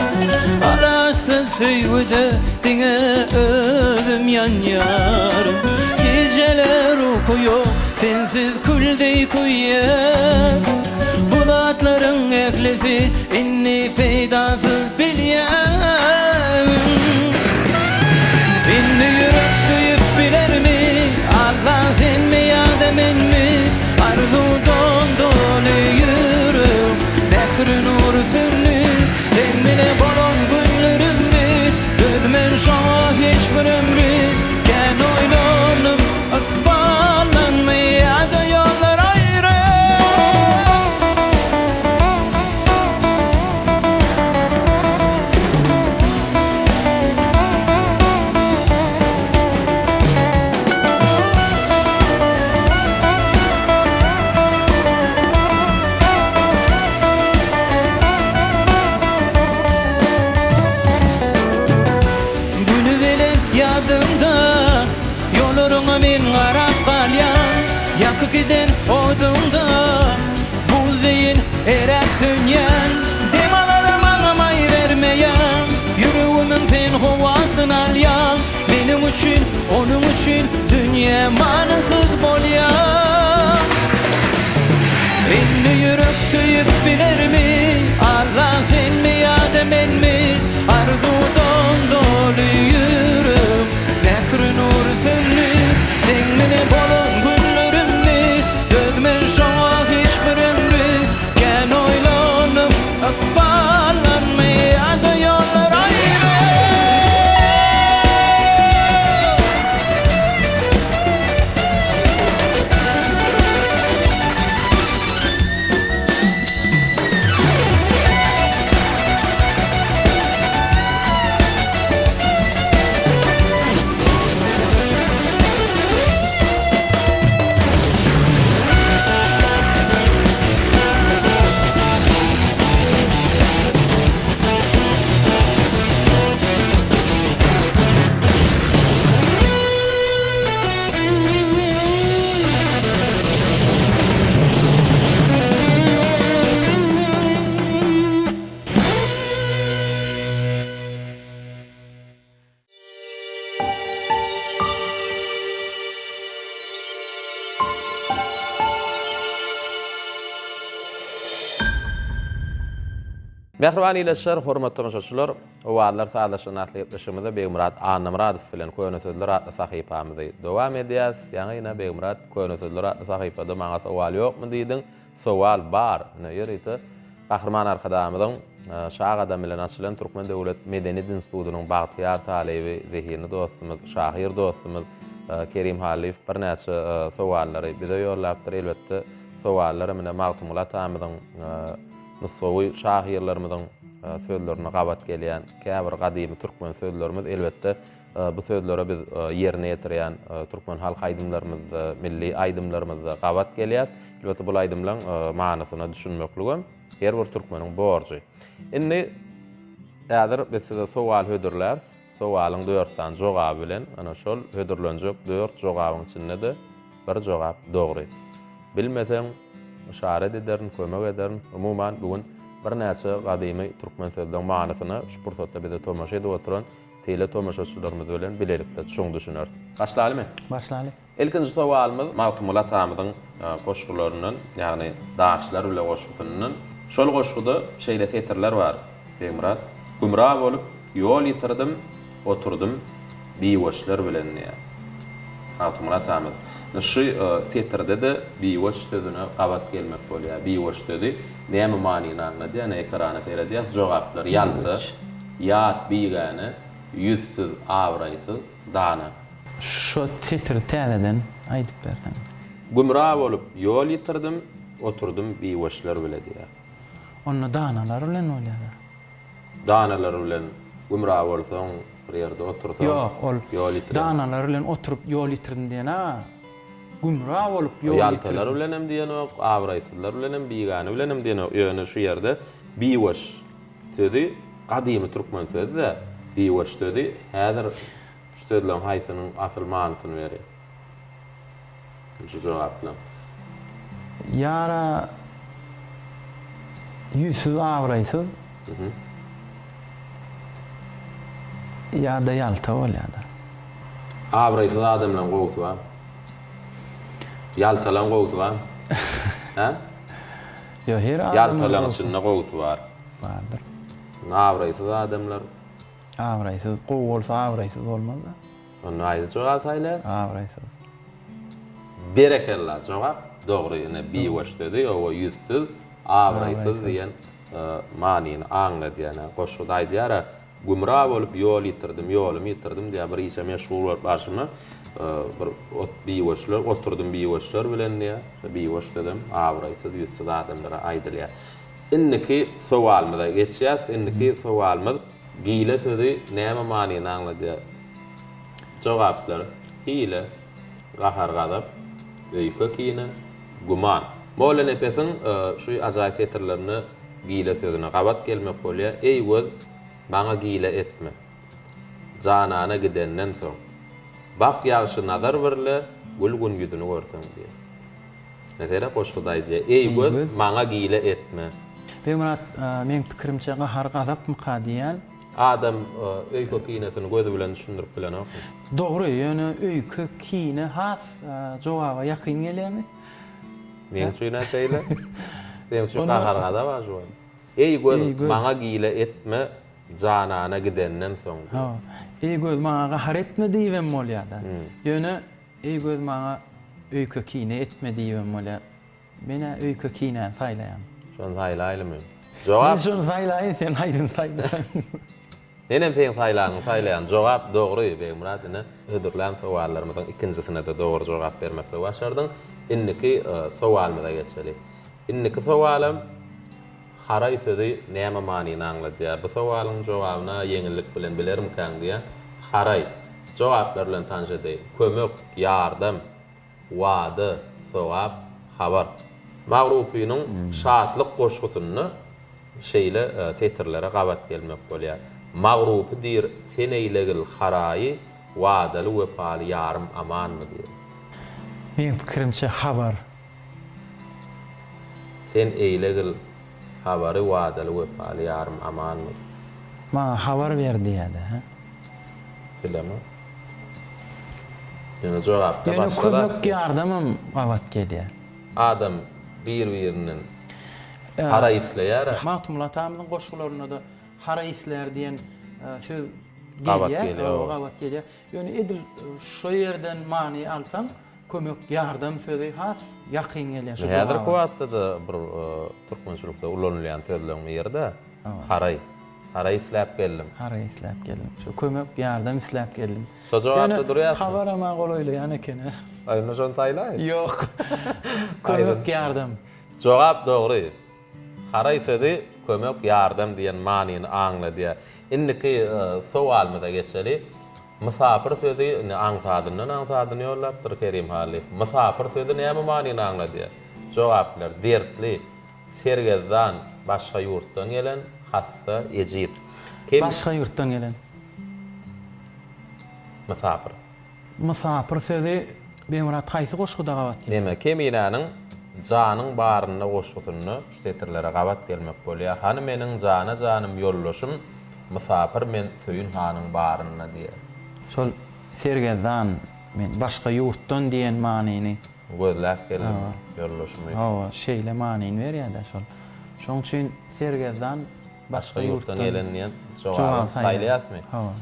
Alaçsyz söýgüde diňe özüm ýanýaryn Gijeler uky ýok sensiz kül deý köýýän Bu zatlaryň ählisi indi peýdasyz bilýän Indi ýürek söýüp bilermi Alla senmi ýa-da menmi Arzuwdan doly ýürek Mähri nury söndi Seň bilen bolan günlerimdi Dözmen şoňa hiç bir ömri Kän oýlandym Ykballanmy ýa-da ýollar aýry. Güni belent ýadyňda Ýollaryňa men garap galýan Ýakyp giden oduňda Buz deýin eräp sönýän Dem alara maňa maý bermeýän Ýüregimiň sen howasyn alýaň Meniň üçin, onuň üçin dünýe manysyz bolýar Indi ýürek söýüp bilermi Alla senmi ýa-da menmi Arzuwdan doly ýürek Mähri nury söndi Seň bilen bolan günlerimdi Dözmen şoňa hiç bir ömri Kän oýlandym ykballanmy Ýa-da ýollar aýry. Mähriban ildeşler, hormatly tomaşaçylar, Owazlar sazlaşygy atly gepleşigimizde Begmyrat Annamyradow bilen Köne sözler atly sahypamyzy dowam edýäris. Ýaňy ine Begmyrat Köne sözler atly sahypada maňa sowal ýokmy diýdiň. Sowal bar. Ine ýörite Gahryman Arkadagymyzyň Şa gadamy bilen açylan Türkmen döwlet medeniýet institutynyň bagtyýar talyby, zehinli dostumyz, şahyr dostumyz Kerim Hallyýew birnäçe sowallary bize ýollapdyr. Elbetde, sowallar ine Magtymguly atamyzyň, nusgawy şahyrlarymyzyň sözlerine gabat gelýän käbir gadymy türkmen sözlerimiz, elbetde, Bu sözlere biz ýerine ýetirýän türkmen halk aýdymlarymyzda, milli aýdymlarymyzda gabat gelýär. Elbetde, bul aýdymlaň manysyna düşünmekligem her bir türkmeniň borjy. Indi häzir biz size sowal hödürläris. Sowalyň dört sany jogaby bilen, ana şol hödürlenjek dört jogabyň içinde-de bir jogap dogry. Bilmeseň, yşarat ederin, kömek ederin. Umuman, bu gün birnäçe gadymy türkmen sözleň manysyna şu pursatda bize tomaşa edip oturan Tele tomaşaçylarymyz bilen bilelikde çuň düşüneris. Başlalymy? Başlaly. Ilkinji sowalymyz Magtymguly atamyzyň goşgularyndan, ýagny Daşlar bile goşgusyndan. Şol goşguda şeýle setirler bar, Begmyrat, Gümra bolup, ýol ýitirdim, oturdym biweçler bilen diýýär. Magtymguly atamyz. Indi şu setirde-de biweç sözüne gabat gelmek bolýar. Biweç sözi näme manyny aňladýar? Ine, ekrana seredýäs, jogaplar, ýalta, ýat, bigäne, ýüzsüz, abraýsyz, dana. Şo setiri täzeden aýdyp berseň. Gümra bolup ýol ýitirdim, oturdym biweçler bile diýýär. Onda danalar bilen bolýar-da. Danalar bilen gümra bolsaň, bir ýerde otursaň, Ýok, ol ýol ýitirem. danalar bilen oturyp ýol ýitirdim diýen-ä. Gümra bolup ýol Ýaltalar ýitirdim. bilenem diýenok, abraýsyzlar bilenem, bigäne bilenem diýenok. Ýöne şu ýerde biweç sözi gadymy türkmen sözi-dä. Biweç sözi häzir Şu sözleň haýsynyň asyl manysyny berýär? Şu jogaplaň. Ýara ýüzsüz abraýsyz ýa-da ýalta bolýar-da. Abraýsyz adamlaň gowusy barmy? Ýaltalaň gowusy barmy? Hä? Ýok, her adamyň Ýaltalaň içinde gowusy bar. Bardyr. Abraýsyz adamlar Abraýsyz, gowy bolsa abraýsyz bolmaz-da. Onda haýsy jogaby saýlaýas? Abraýsyz. Berekella, jogap dogry. Ine biweç sözi oba ýüzsüz, abraýsyz diýen manyny aňladýar. Ine goşguda aýdýar-a, Gümra bolup ýol ýitirdim, ýolumy ýitirdim diýýär. Bir işe meşgul bolup barşyma bir ot biweçler, oturdym biweçler bilen diýýär. Şo biweç sözem abraýsyz, ýüzsüz adamlara aýdylýar. Indiki sowalymyza geçýäs. Indiki sowalymyz Gile sözi näme manyny aňladýar? Jogaplar, hile, gahar-gazap, öýke-kine, güman. Mollanepesiň şu ajaýyp setirlerinde gile sözüne gabat gelmek bolýar, Eý göz, maňa gile etme. Janana gidenden soň. Bak ýagşy nazar birle, gül gün ýüzüni görseň diýýär. Mesele goşguda aýdýar, Eý göz, maňa gile etme. Begmyrat, meň pikirimçe gahar gazapmyka diýýän. Adam öýke-kinesini gözi bilen düşündirip bilenokmy? Dogry, ýöne öýke-kine has jogaba ýakyn gelýärmi? Meň üçin-ä şeýle. Seň üçin gahar-gazap-a şu wagt. Eý göz, maňa gile etme, janana gidenden soň diýýär. Hawa. Eý göz, maňa gahar etme diýibem bolýar-da. Ýöne Eý göz maňa öýke kine etme diýibem bolýar. Menä öýke kinäni saýlaýan. Şony saýlaýlymy? Jogap. Men şony saýlaýyn sen haýsyny saýlasaň. Menem seň saýlanyňy saýlaýan. Jogap dogry Begmyrat ine hödürlän sowallarymyzyň ikinjisinede dogry jogap bermekligi başardyň. Indiki sowalymyza geçeli. Indiki sowalam Haraý sözi näme manyny aňladýar? Bu sowalyň jogabyna ýeňillik bilen bilermikäň diýýän. Haraý. Jogaplar bilen tanyş edeýin. Kömek, ýardam, wada, sogap, habar. Magrupynyň Şatlyk goşgusynda şeýle setirlere gabat gelmek bolýar. Magrupy diýr, sen eýlegil haraýy, Wadaly wepaly ýarym amanmy diýr. Meň pikirimçe habar. Sen eýlegil habary wadaly wepaly ýarym amanmy. Maňa habar ber diýýädä hä. Bilemok. Ýöne jogapda Ýöne başga zat. kömek ýardamam gabat gelýär. Adam bir birinden haraý isleýär-ä. Magtymguly atamyzyň goşgularynda-da haraý islär diýen söz Gabat gelýär, gelýär, hawa. gabat gelýär. Ýöne edil şo ýerden many alsaň, kömek, ýardam sözi has ýakyn gelýär şu jogaba. Häzirki wagtda-da bir türkmençilikde ulanylýan sözleň biri-de haraý. Haraý isläp geldim. Haraý isläp geldim. Şo kömek, ýardam isläp geldim. Şo jogapda durýarsyň. Ýöne habaram-a golaýlaýan eken-ä. Aý, indi şony saýlaý. Ýok. Kömek, ýardam. Jogap dogry. Haraý sözi kömek, ýardam diýen manyny aňladýar. Indiki sowalymyza geçeli. Mysapyr sözi indi aňsadyndan aňsadyny ýollapdyr Kerim Hallyýew. Mysapyr sözi näme manyny aňladýar? Jogaplar, dertli, sergezdan, başga ýurtdan gelen, hassa, ejiz. Kem. Başga ýurtdan gelen. Mysapyr. Mysapyr sözi Begmyrat haýsy goşguda gabat gelýär? Neme, Keminäniň Janyň barynda goşgusynda şu setirlere gabat gelmek bolýar, Hany meniň jana-janym ýoldaşym, Mysapyr men Söýün hanyň barynda diýýär. Şol sergezdan. Men başga ýurtdan diýen manyny. Gözläp geldim ýoldaşymy. Hawa, şeýle manyny berýär-dä şol. Şoň üçin sergezdan başga ýurtdan gelen diýen jogaby saýlaýasmy? Hawa.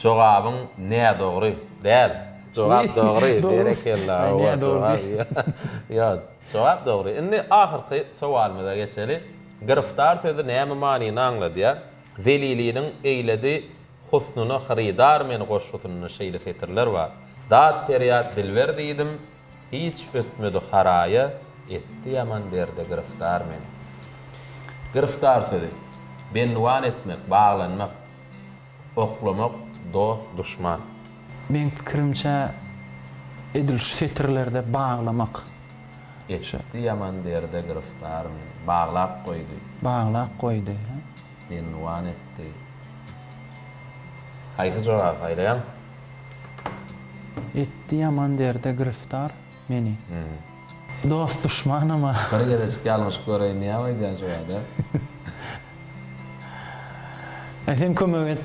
Jogabyň nädogry däl. Jogap dogry. Berekella. Nädogry. Ýok, jogap dogry. Indi ahyrky sowalymyza geçeli. Giriftar sözi näme manyny aňladýar? Zeliliniň Eýledi husnuna hyrydar meni goşgusynda şeýle setirler bar. Dat-perýat dilber diýdim, hiç ötmedi haraýa, Etdi ýaman derde giriftar meni. Giriftar sözi, bendiwan etmek, baglanmak, oklamak, dost, duşman. Meň pikirimçe, edil şu setirlerde baglamak. Etdi ýaman derde giriftar meni. Baglap goýdy. Baglap goýdy. Bendiwan etdi. Haýsy jogaby saýlaýaň? Etdi ýaman derde giriftar meni. Dost duşmanam-a. Bir gezejik ýalňyşyp göreýin diýýäň öýdýän şu bada. Aý sen kömek et.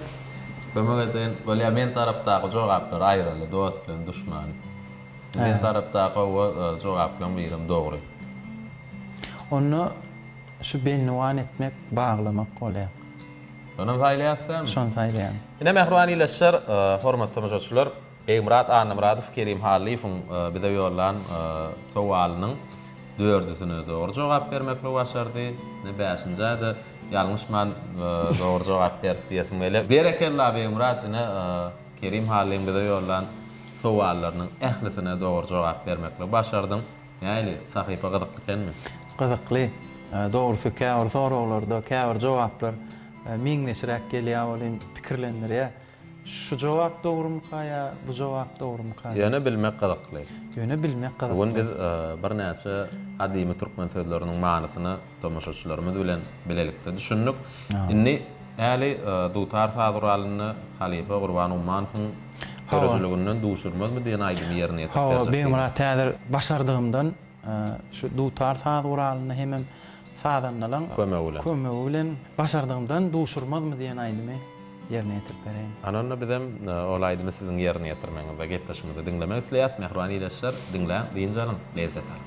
Kömek edeýin. Bolýa men tarapdaky jogaplary aýyraly dost bilen duşmany. Men tarapdaky hawa jogaplaň birem dogry. Onda şu bendiwan etmek baglamak bolýar. Şonam saýlaýasdamy? Şony saýlaýan. Ine mähriban ildeşler, hormatly tomaşaçylar, Begmyrat Annamyradow Kerim Hallyýewiň bize ýollan sowalynyň dördüsine dogry jogap bermekligi başardy. Ine bäşinjä-de ýalňyşman dogry jogap berdi diýesim gelýär. Berekella Begmyrat, ine Kerim Hallyň bize ýollan sowallarynyň ählisine dogry jogap bermekligi başardyň. Nähili, sahypa gyzykly ekenmi? Gyzykly. Dogrusy käbir soraglarda käbir jogaplar meňzeşräk gelýär welin pikirlendirýär. Şu jogap dogrumyka ýa bu jogap dogrumyka diýip. Ýöne bilmek gyzykly. Ýöne bilmek gyzykly. Bu gün biz birnäçe gadymy türkmen sözleriniň manysyna tomaşaçylarymyz bilen bilelikde düşündik. Indi häli dutar saz guralynda halypa Gurban Ummanowyň döredijiliginden Duşurmazmy diýen aýdymy ýerine ýetirip Hawa, berjek diýdim. Begmyrat häzir başardygymdan şu dutar saz guralynda hemem sazandalaň Kömegi bilen. kömegi bilen başardygymdan Duşurmazmy diýen aýdymy ýerine ýetirip bereýin. Ana onda bizem ol aýdymy siziň ýerine ýetirmegiňizde gepleşigimizi diňlemek isleýäs. Mähriban ildeşler, diňläň, dynç alyň, lezzet alyň.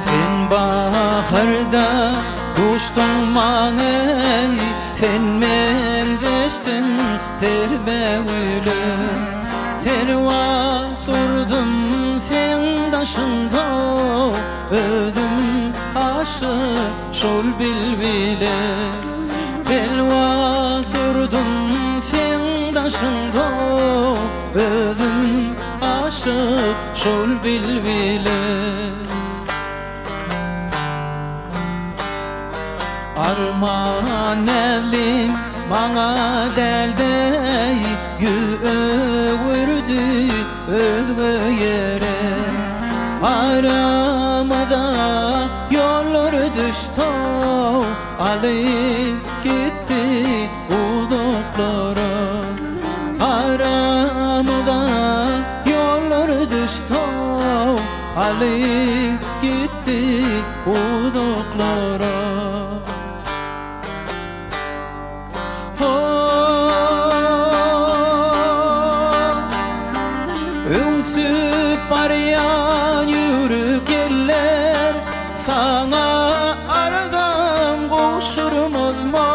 Sen baharda duşduň maňa Sen meňzeşdiň ter bägüle Telwas urdum seň daşyňda Özüm aşyk şol bilbile Telwas urdum seň daşyňda Özüm aşyk şol bilbile. Arman näzlim maňa däl-de, Ýüz öwürdi özge ýere. Aramyza ýollar düşdi, Alyp gitdi uzaklara. Aramyza ýollar düşdi, Alyp gitdi uzaklara. Öwsüp barýan ýüwrük ýeller Saňa arzam gowşurmazmy?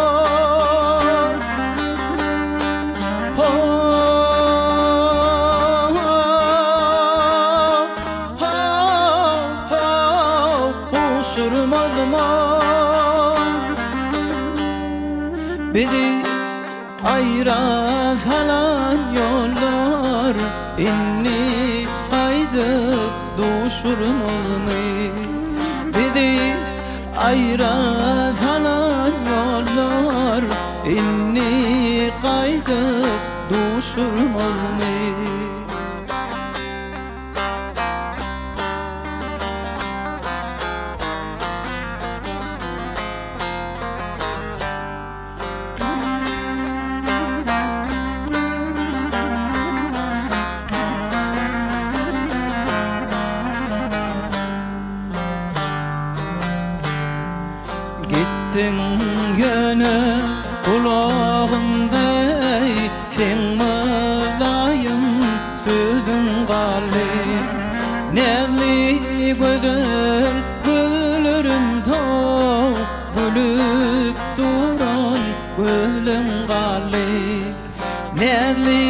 Bizi aýra salan ýollar indi gaýdyp duşurmazmy? Bizi aýra salan ýollar indi. gowşurmazmy? Gitdiň ýöne gulagymda seň mylaýym sözüň galdy. Näzli gözel gözlerim tow gülüp duran gözleň galdy. Näzli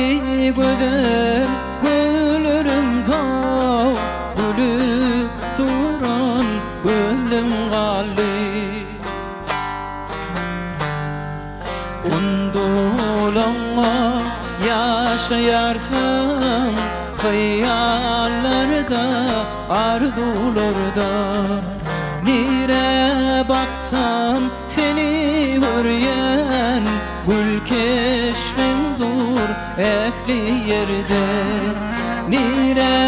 gözel gözlerim tow gülüp duran gözleň galdy. Undulaňa ýaşaýarsyň hyýallarda, arzuwlarda. Nirä baksam seni görýän, gül keşbiň dur ähli ýerde. Nirä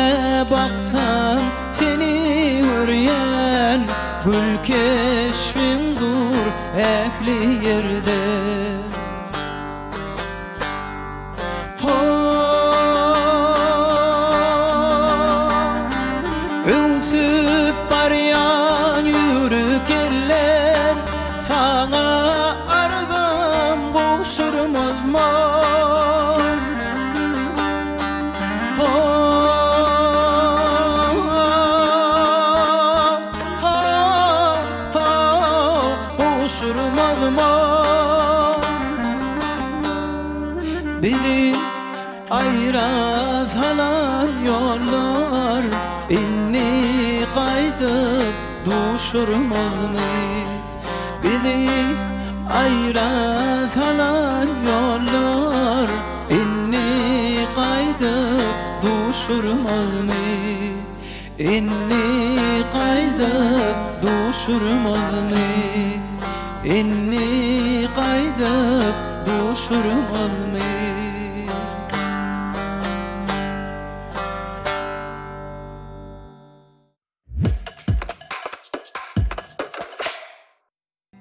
baksam seni görýän, gül keşbiň dur ähli ýerde. Öwsüp barýan ýüwrük eller Saňa arzam gowşurmazmy? Gowşurmazmy? Bizi aýra salan ýollar indi gaýdyp duşurmazmy? Bizi aýra salan ýollar indi gaýdyp duşurmazmy? Indi gaýdyp duşurmazmy? Indi gaýdyp duşurmazmy?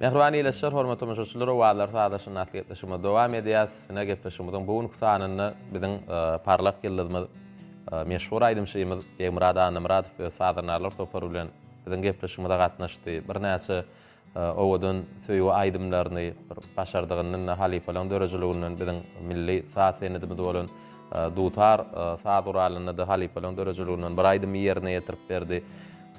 Mähriban ildeşler, hormatly tomaşaçylar, Owazlar sazlaşyny atly gepleşigimizi dowam edýäs. Ine, gepleşigimiziň bu günki sanynda biziň parlak ýyldyzymyz, meşhur aýdymçymyz Begmyrat Annamyradow öz sazandarlar topary bilen biziň gepleşigimize gatnaşdy. Birnäçe owadan söýgi aýdymlaryny bir başardygyndan-da halypalaryň döredijiliginden biziň milli saz senedimiz bolan dutar saz guralynda-da halypalaryň döredijiliginden bir aýdymy ýerine ýetirip berdi.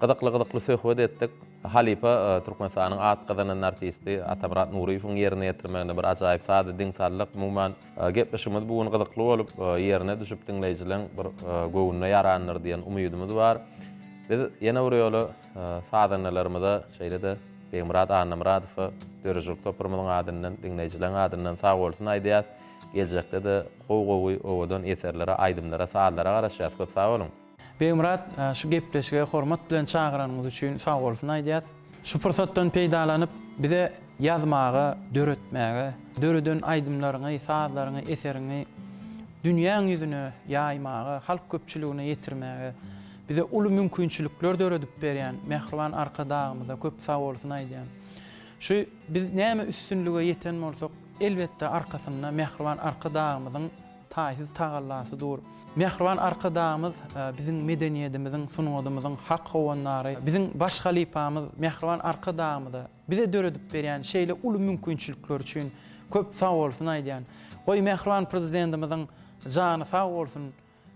Gyzykly-gyzykly söhbet etdik. Halypa Türkmenistanyň at gazanan artisti Atamyrat Nuryýewiň ýerine ýetirmeginde bir ajaýyp sazy diň saldyk. Umuman, gepleşigimiz bu gün gyzykly bolup, ýerine düşüp diňleýjileň bir göwnüne ýarandyr diýen umydymyz bar. Biz ýene bir ýola sazandalarymyza, şeýle-de Begmyrat Annamyradowa döredijilik toparymyzyň adyndan, diňleýjileň adyndan sagbolsun aýdýas. Geljekde-de gowy-gowy owadan eserlere, aýdymlara, sazlara garaşýas. Köp sag boluň! Begmyrat, şu gepleşige hormat bilen çagyranyňyz üçin sagbolsun aýdýas. Şu pursatdan peýdalanyp, bize ýazmaga, döretmäge, döreden aýdymlaryňy, sazlaryňy, eseriňi dünýäň ýüzüne ýaýmaga, halk köpçüligine ýetirmäge bize uly mümkinçilikler döredip berýän mähriban Arkadagymyza köp sagbolsun aýdýan. Şu biz näme üstünlige ýeten bolsak, elbetde arkasynda mähriban Arkadagymyzyň taýsyz tagallasy dur. Mähriban Arkadagymyz biziň medeniýedimiziň, sungatymyzyň hak howandary. Biziň baş halypamyz mähriban Arkadagymyza bize döredip berýän şeýle uly mümkinçilikleri üçin köp sagbolsun aýdýan. Goý mähriban Prezidentimiziň jany sag bolsun,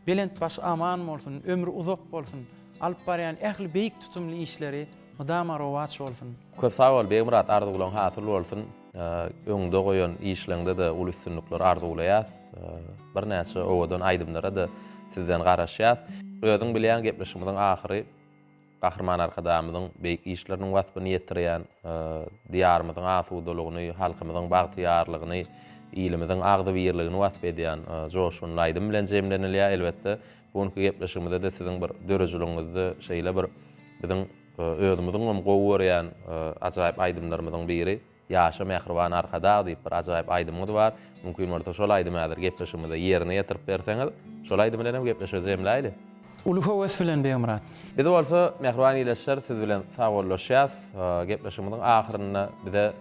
belent başy aman bolsun, ömri uzak bolsun, alyp barýan ähli beýik tutumly işleri mydama rowaç bolsun. Köp sag bol Begmyrat arzuwlaň hasyl bolsun. Öňde goýan işleňde-de uly üstünlikler arzuwlaýas. Birnäçe owadan aýdymlara-da sizden garaşýas. Özüň bilýäň gepleşigimiziň ahyry Gahryman Arkadagymyzyň beýik işleriniň waspyny ýetirýän, Diýarymyzyň asudalygyny, halkymyzyň bagtyýarlygyny, ilimiziň agzybirligini wasp edýän joşgunly aýdym bilen jemlenilýär. Elbetde, bu günki gepleşigimizde-de siziň bir döredijiligiňizde şeýle bir biziň özümiziňem gowy görýän ajaýyp aýdymlarymyzyň biri. Ýaşa mähriban Arkadag diýip bir ajaýyp aýdymyňyz bar. Mümkin bolsa şol aýdymy häzir gepleşigimize ýerine ýetirip berseňiz, şol aýdym bilen hem gepleşigi jemläýli. Uly höwes bilen Begmyrat. Biz bolsa mähriban ildeşler siz bilen sagbollaşýas. Gepleşigimiziň ahyrynda bize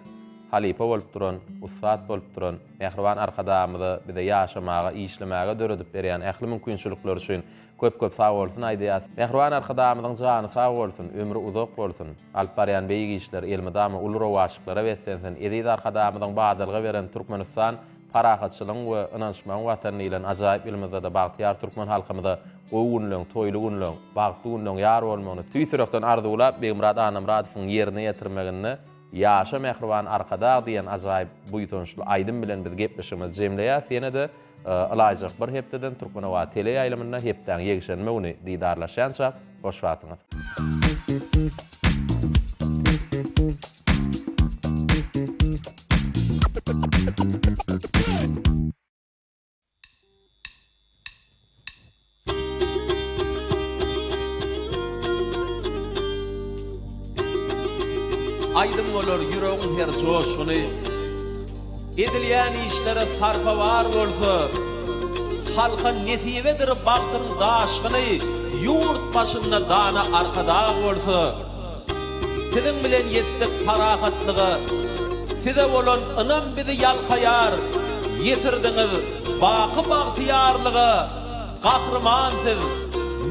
halypa bolup duran, ussat bolup duran mähriban Arkadagymyza bize ýaşamaga, işlemäge döredip berýän ähli mümkinçilikleri üçin köp-köp sagbolsun aýdýas. Mähriban Arkadagymyzyň jany sag bolsun, ömri uzak bolsun, alyp barýan beýik işleri elmydama uly rowaçlyklara beslensin, eziz Arkadagymyzyň badalga beren Türkmenistan Parahatçylygyň we ynanyşmagyň Watany diýlen ajaýyp ýylymyzda-da bagtyýar türkmen halkymyza gowy günleň, toýly günleň, bagtly günleň ýar bolmagyny tüýs ýürekden arzuwlap, Begmyrat Annamyradowyň ýerine ýetirmeginde Ýaşa mähriban Arkadag diýen ajaýyp buýsançly aýdym bilen biz gepleşigimizi jemleýäs. Ýene-de ylaýjak bir hepdeden Türkmenoba teleýaýlymynda hepdäň ýekşenbe güni didarlaşýançak, hoş wagtyňyz. Aýdym bolar ýüregiň her joşguny. Edilýän işlere sarpa bar bolsa, Halka nesibedir bagtyň daşgyny, Ýurt başynda dana Arkadag bolsa. Siziň bilen ýetdik parahatlyga, Size bolan ynam bizi ýalkaýar, Ýetirdiňiz baky bagtyýarlyga, Gahryman siz,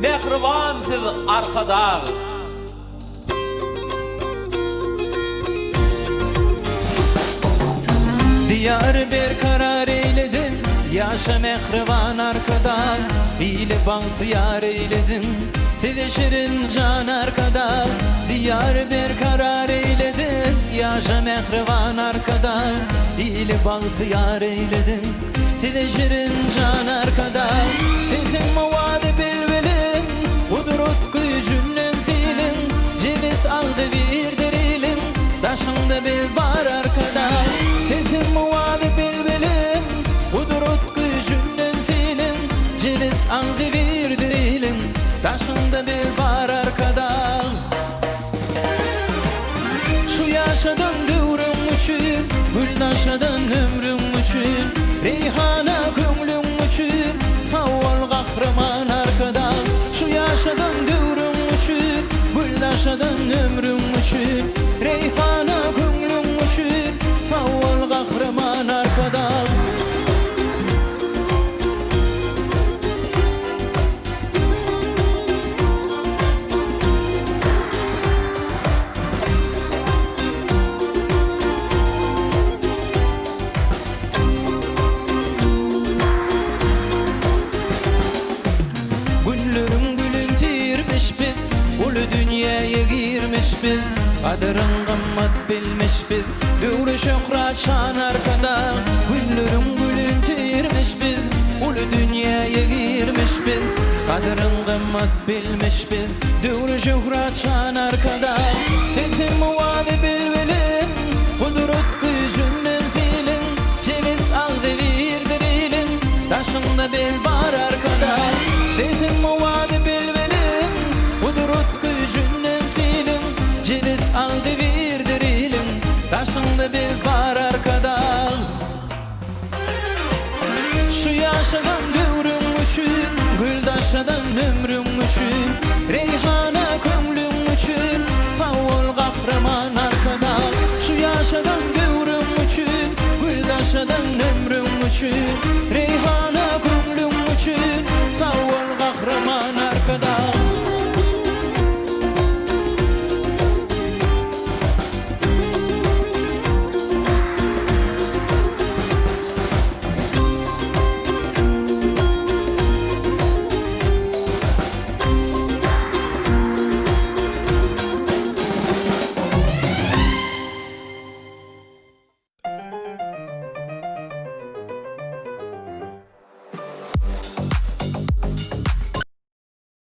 mähriban siz Arkadag! Diýary berkarar eýlediň, Ýaşa mähriban Arkadag! Ili bagtyýar eýlediň, Size şirin jan Arkadag, Diýary berkarar eýlediň, Ýaşa mähriban Arkadag, Ili bagtyýar eýlediň, Size şirin jan Arkadag, Sesiň owazy bilbiliň, Gudrat güýjünden siliň, Jebis agzybirdir iliň, Daşyňda biz bar Arkadag, Sesiň owazy bilbiliň, Gudrat güýjünden siliň, Jebis agzybirdir iliň, Daşyňda biz bar Arkadag. Şu ýaşadan döwrüň üçin, Gül daşadan ömrüň üçin, Reýhana köňlüň üçin, Sag bol Gahryman Arkadag. Şu ýaşadan döwrüň üçin, Gül daşadan ömrüň üçin, Reýhana köňlüň üçin, Sag bol Gahryman Arkadag. Günleriň gülün tirmiş biz, Uly dünýäýe girmiş biz, Gadyryň gymmat bilmiş biz, Döwre şöhrat şan Arkadag. Günleriň gülün tirmiş biz, Uly dünýäýe girmiş biz, Gadyryň gymmat bilmiş biz, Döwre şöhrat şan Arkadag. Sesiň owazy bilbiliň, Gudrat güýjünden siliň, Jebis agzybirdir iliň, Daşyňda biz bar Arkadag. Sesiň owazy bilbiliň, Gudrat güýjünden siliň, Jebis agzybirdir iliň, Daşyňda biz bar Arkadag. Şu ýaşadan döwrüň üçin, Gül daşadan ömrüň üçin, Reýhana köňlüň üçin, Sag bol Gahryman Arkadag. Şu ýaşadan döwrüň üçin, Gül daşadan ömrüň üçin.